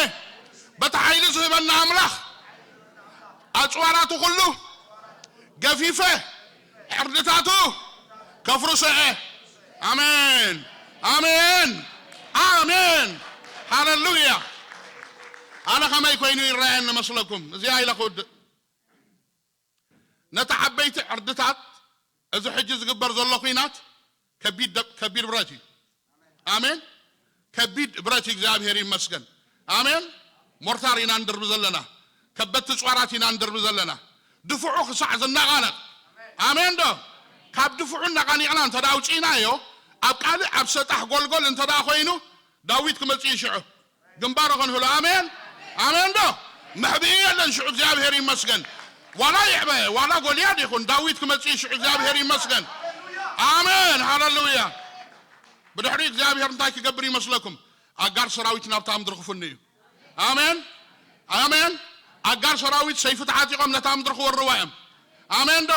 በቲ ሓይሊ ዝህበና ኣምላኽ ኣጽዋራቱ ኩሉ ገፊፈ ዕርድታቱ ከፍርሶ እየ። ኣሜን፣ ኣሜን፣ ኣሜን። ሃለሉያ። ኣነ ከመይ ኮይኑ ይረኣየኒ መስለኩም? እዚኣ ኢለ ክውድእ። ነቲ ዓበይቲ ዕርድታት፣ እዚ ሕጂ ዝግበር ዘሎ ኲናት ከቢድ ደ- ከቢድ ብረት እዩ። ኣሜን። ከቢድ ብረት እዩ። እግዚኣብሔር ይመስገን። ኣሜን። ሞርታር ኢና ንድርቢ ዘለና፣ ከበድቲ ጸዋራት ኢና ንድርቢ ዘለና። ድፍዑ ክሳዕ ዝነቓነቕ፣ ኣሜን ዶ? ካብ ድፍዑ እናቓኒቕና እንተ ደኣ ኣውጺእናዮ፣ ኣብ ቃልዕ ኣብ ሰጣሕ ጎልጎል እንተ ደኣ ኮይኑ፣ ዳዊት ክመጽእ እዩ ሽዑ። ግንባሩ ክንህሎ። ኣሜን፣ ኣሜን ዶ? መሕብኢ የለን ሽዑ። እግዚኣብሔር ይመስገን። ዋላ ይዕበ ዋላ ጎልያድ ይኹን፣ ዳዊት ክመጽእ እዩ ሽዑ። እግዚኣብሔር ይመስገን። ኣሜን፣ ሃለሉያ። ብድሕሪ እግዚኣብሔር እንታይ ክገብር ይመስለኩም? ኣጋር ሰራዊት ናብታ ምድሪ ክፍኑ እዩ። ኣሜን፣ ኣሜን። ኣጋር ሰራዊት ሰይፊ ተዓጢቖም ነታ ምድሪ ክወርዋ እዮም። ኣሜን ዶ?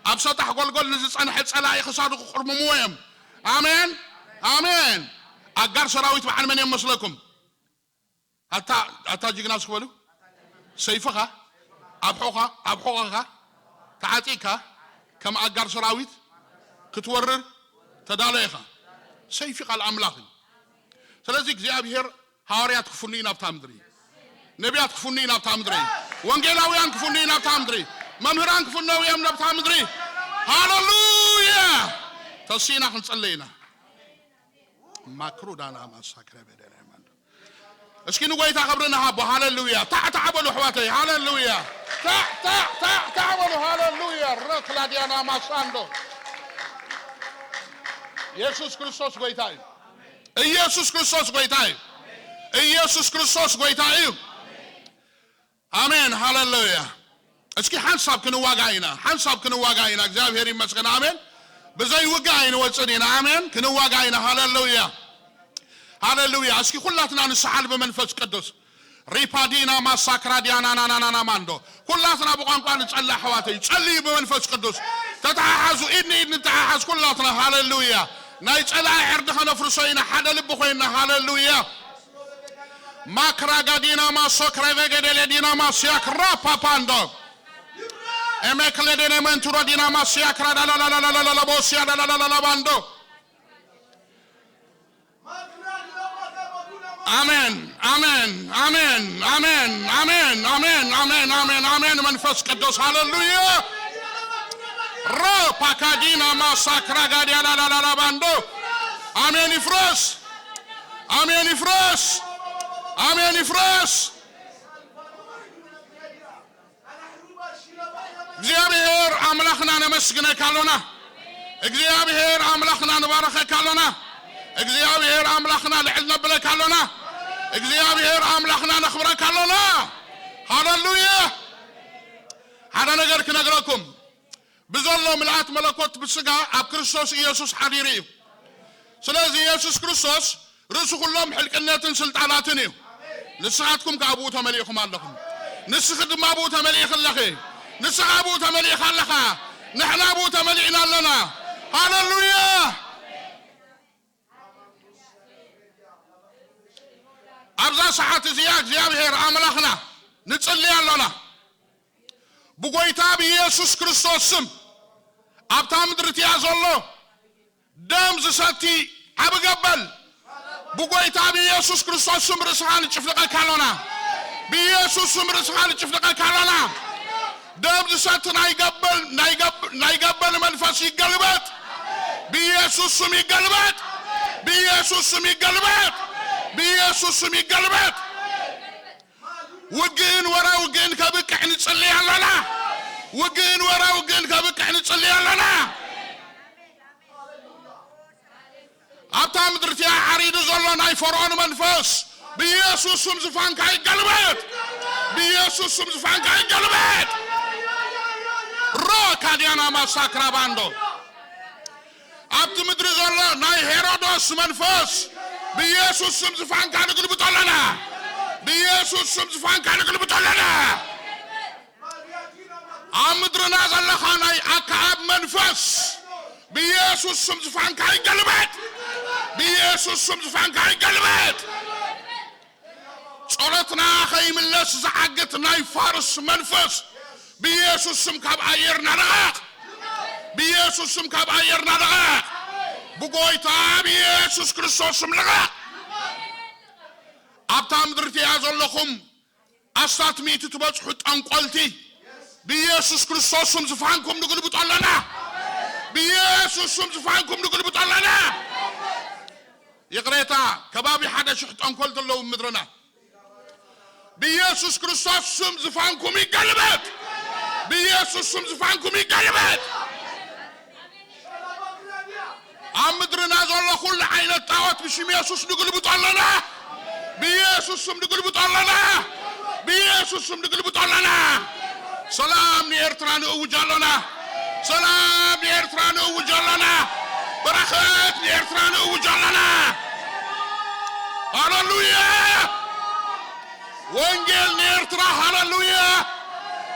ኣብ ሰጣሕ ጎልጎል ንዝጸንሐ ጸላኢ ክሳዱ ክቕርምምዎ እዮም። ኣሜን፣ ኣሜን። ኣጋር ሰራዊት በዓል መን እዮም መስለኩም? ኣታ ኣታ ጅግና እስኪ በሉ። ሰይፍኻ ኣብ ሑኻ ኣብ ሑቐኻ ተዓጢቕካ ከም ኣጋር ሰራዊት ክትወርር ተዳሎ ኢኻ። ሰይፊ ቃል ኣምላኽ እዩ። ስለዚ እግዚኣብሔር ሃዋርያት ክፍኑ እዩ ናብታ ምድሪ፣ ነቢያት ክፍኑ እዩ ናብታ ምድሪ፣ ወንጌላውያን ክፍኑ እዩ ናብታ ምድሪ፣ መምህራን ክፍነው እዮም ናብታ ምድሪ። ሃለሉያ። ተሲእና ክንጸልይ ኢና። ማክሩ ዳና ማሳክረ በደለ ማንዶ። እስኪ ንጎይታ ክብሪ ንሃቦ። ሃለሉያ። ታዕ ታዕ በሉ ኣሕዋተይ። ሃለሉያ። ታዕ ታዕ ታዕ ታዕ በሉ። ሃለሉያ። ረክላዲያና ማሳንዶ። ኢየሱስ ክርስቶስ ጎይታ እዩ። ኢየሱስ ክርስቶስ ጎይታ እዩ። ኢየሱስ ክርስቶስ ጎይታ እዩ። ኣሜን፣ ሃለሉያ። እስኪ ሓንሳብ ክንዋጋ ኢና፣ ሓንሳብ ክንዋጋ ኢና። እግዚኣብሔር ይመስገን። ኣሜን። ብዘይ ውግእ ኣይንወፅን ኢና። ኣሜን። ክንዋጋ ኢና። ሃለሉያ፣ ሃለሉያ። እስኪ ኩላትና ንሰዓል ብመንፈስ ቅዱስ። ሪፓዲና ማሳክራ ዲያናናናናና ማንዶ። ኩላትና ብቋንቋ ንጸልእ ኣሕዋተይ። ጸልዩ ብመንፈስ ቅዱስ። ተተሓሓዙ፣ ኢድ ንኢድ ንተሓሓዝ ኩላትና። ሃለሉያ። ናይ ጸላኢ ዕርዲ ከነፍርሶ ኢና። ሓደ ልቢ ኮይንና። ሃለሉያ። ማክራጋዲና ማሶ ክረቬገደሌዲና ማስያ ክራፓፓንዶ ኤሜክሌዴኔ መንቱሮ ዲና ማስያ ክራዳላላላላላላቦስያ ዳላላላላባንዶ። ኣሜን፣ ኣሜን፣ ኣሜን፣ ኣሜን፣ ኣሜን፣ ኣሜን፣ ኣሜን፣ ኣሜን፣ ኣሜን። መንፈስ ቅዱስ ሃለሉያ። ሮፓካዲና ማሳክራ ጋዲያ ላላላላባንዶ። ኣሜን ይፍረስ። ኣሜን ይፍረስ። ኣሜን ይፍረስ። እግዚኣብሔር ኣምላኽና ነመስግነካ ኣሎና። እግዚኣብሔር ኣምላኽና ንባረኸካ ኣሎና። እግዚኣብሔር ኣምላኽና ልዕል ነብለካ ኣሎና። እግዚኣብሔር ኣምላኽና ነኽብረካ ኣሎና። ሃለሉያ። ሓደ ነገር ክነግረኩም፣ ብዘሎ ምልኣት መለኮት ብስጋ ኣብ ክርስቶስ ኢየሱስ ሓዲሩ እዩ። ስለዚ ኢየሱስ ክርስቶስ ርእሲ ኩሎም ሕልቅነትን ስልጣናትን እዩ። ንስኻትኩም ከኣ ብኡ ተመሊእኹም ኣለኹም። ንስኺ ድማ ብኡ ተመሊእኺ ኣለኺ። ንስኻ ብኡ ተመሊእኻ ኣለኻ። ንሕና ብኡ ተመሊእና ኣለና። ሃለሉያ። ኣብዛ ሰዓት እዚኣ እግዚኣብሔር ኣምላኽና ንጽሊ ኣሎና። ብጎይታ ብኢየሱስ ክርስቶስ ስም ኣብታ ምድሪ እቲኣ ዘሎ ደም ዝሰቲ ዓቢ ገበል ብጎይታ ብኢየሱስ ክርስቶስ ስም ርእስኻ ንጭፍልቐካ ኣሎና። ብኢየሱስ ስም ርእስኻ ንጭፍልቐካ ኣሎና። ደም ዝሰቲ ናይ ገበል፣ ናይ ገብ-፣ ናይ ገበል መንፈስ ይገልበጥ። ብኢየሱስ ስም ይገልበጥ። ብኢየሱስ ስም ይገልበጥ። ብኢየሱስ ስም ይገልበጥ። ውግእን ወረ ውግእን ከብቅዕ ንጽልይ ኣለና። ውግእን ወረ ውግእን ከብቅዕ ንጽልይ ኣለና። ኣብታ ምድሪ እቲኣ ዓሪዱ ዘሎ ናይ ፈርዖን መንፈስ ብኢየሱስ ስም ዝፋንካ ይገልበጥ። ብኢየሱስ ስም ዝፋንካ ይገልበጥ። ሮካ ዲያና ማሳክራ ባንዶ። ኣብቲ ምድሪ ዘሎ ናይ ሄሮዶስ መንፈስ ብኢየሱስ ስም ዝፋንካ ንግልብጦ ኣለና። ብኢየሱስ ስም ዝፋንካ ንግልብጦ ኣለና። ኣብ ምድርና ዘለኻ ናይ ኣከኣብ መንፈስ ብኢየሱስ ስም ዝፋንካ ይገልበጥ። ብኢየሱስ ስም ዝፋንካ ይገልበጥ። ጸሎትና ከይምለስ ዝዓግት ናይ ፋርስ መንፈስ ብኢየሱስ ስም ካብ ኣየርና ልቐቕ። ብኢየሱስ ስም ካብ ኣየርና ልቐቕ። ብጎይታ ብኢየሱስ ክርስቶስ ስም ልቐቕ። ኣብታ ምድሪ እቲኣ ዘለኹም ኣስታት ሚእቲ ትበጽሑ ጠንቆልቲ፣ ብኢየሱስ ክርስቶስ ስም ዝፋንኩም ንግልብጦ ኣለና። ብኢየሱስ ስም ዝፋንኩም ንግልብጦ ኣለና። ይቕሬታ፣ ከባቢ ሓደ ሽሕ ጠንኮልቲ ኣለዉ ምድርና። ብኢየሱስ ክርስቶስ ስም ዝፋንኩም ይገልበጥ። ብኢየሱስ ስም ዝፋንኩም ይገልበጥ። ኣብ ምድርና ዘሎ ኩሉ ዓይነት ጣዖት ብሽም የሱስ ንግልብጦ ኣለና። ብኢየሱስ ስም ንግልብጦ ኣለና። ብኢየሱስ ስም ንግልብጦ ኣለና። ሰላም ንኤርትራ ንእውጅ ኣለና። ሰላም ንኤርትራ ንእውጅ ኣለና። በረኸት ንኤርትራ ንእውጅ ኣለና። ሃሌሉያ! ወንጌል ንኤርትራ፣ ሃሌሉያ!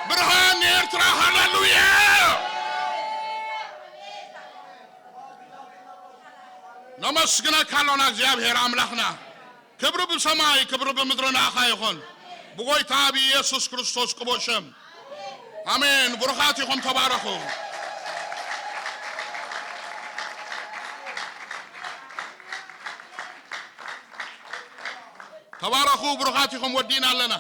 ብርሃን ንኤርትራ፣ ሃሌሉያ! ነመስግነካ ኣሎና እግዚኣብሔር ኣምላኽና። ክብሪ ብሰማይ፣ ክብሪ ብምድሪ ንኣኻ ይኹን። ብጎይታ ብኢየሱስ ክርስቶስ ቅቡል ሽም። ኣሜን። ብሩኻት ኢኹም፣ ተባረኹ። ተባረኹ፣ ብሩኻት ኢኹም፣ ወዲእና ኣለና።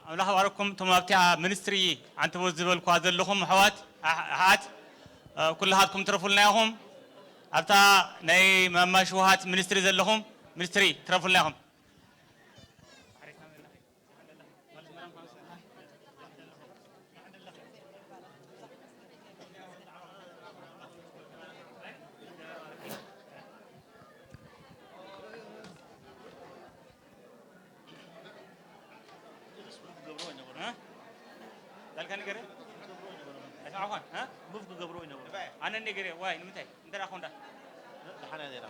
ኣምላኽ ባረኩም። እቶም ኣብቲኣ ሚኒስትሪ ዓንተቦት ዝበልኳ ዘለኹም ኣሕዋት፣ ኣሕ-፣ ኣሓት፣ ኩላሃትኩም ትረፉልና ኢኹም። ኣብታ ናይ ማማ ሽውሃት ሚኒስትሪ ዘለኹም ሚኒስትሪ ትረፉልና ኢኹም። ዳልካ ንገረ ኣይሰማዕኳን። ሙቭ ክገብሮ ይነበሩ። ኣነ እንደ ገረ ዋይ ንምንታይ እንተ ደኣ ኮንዳ ደሓና ዜና።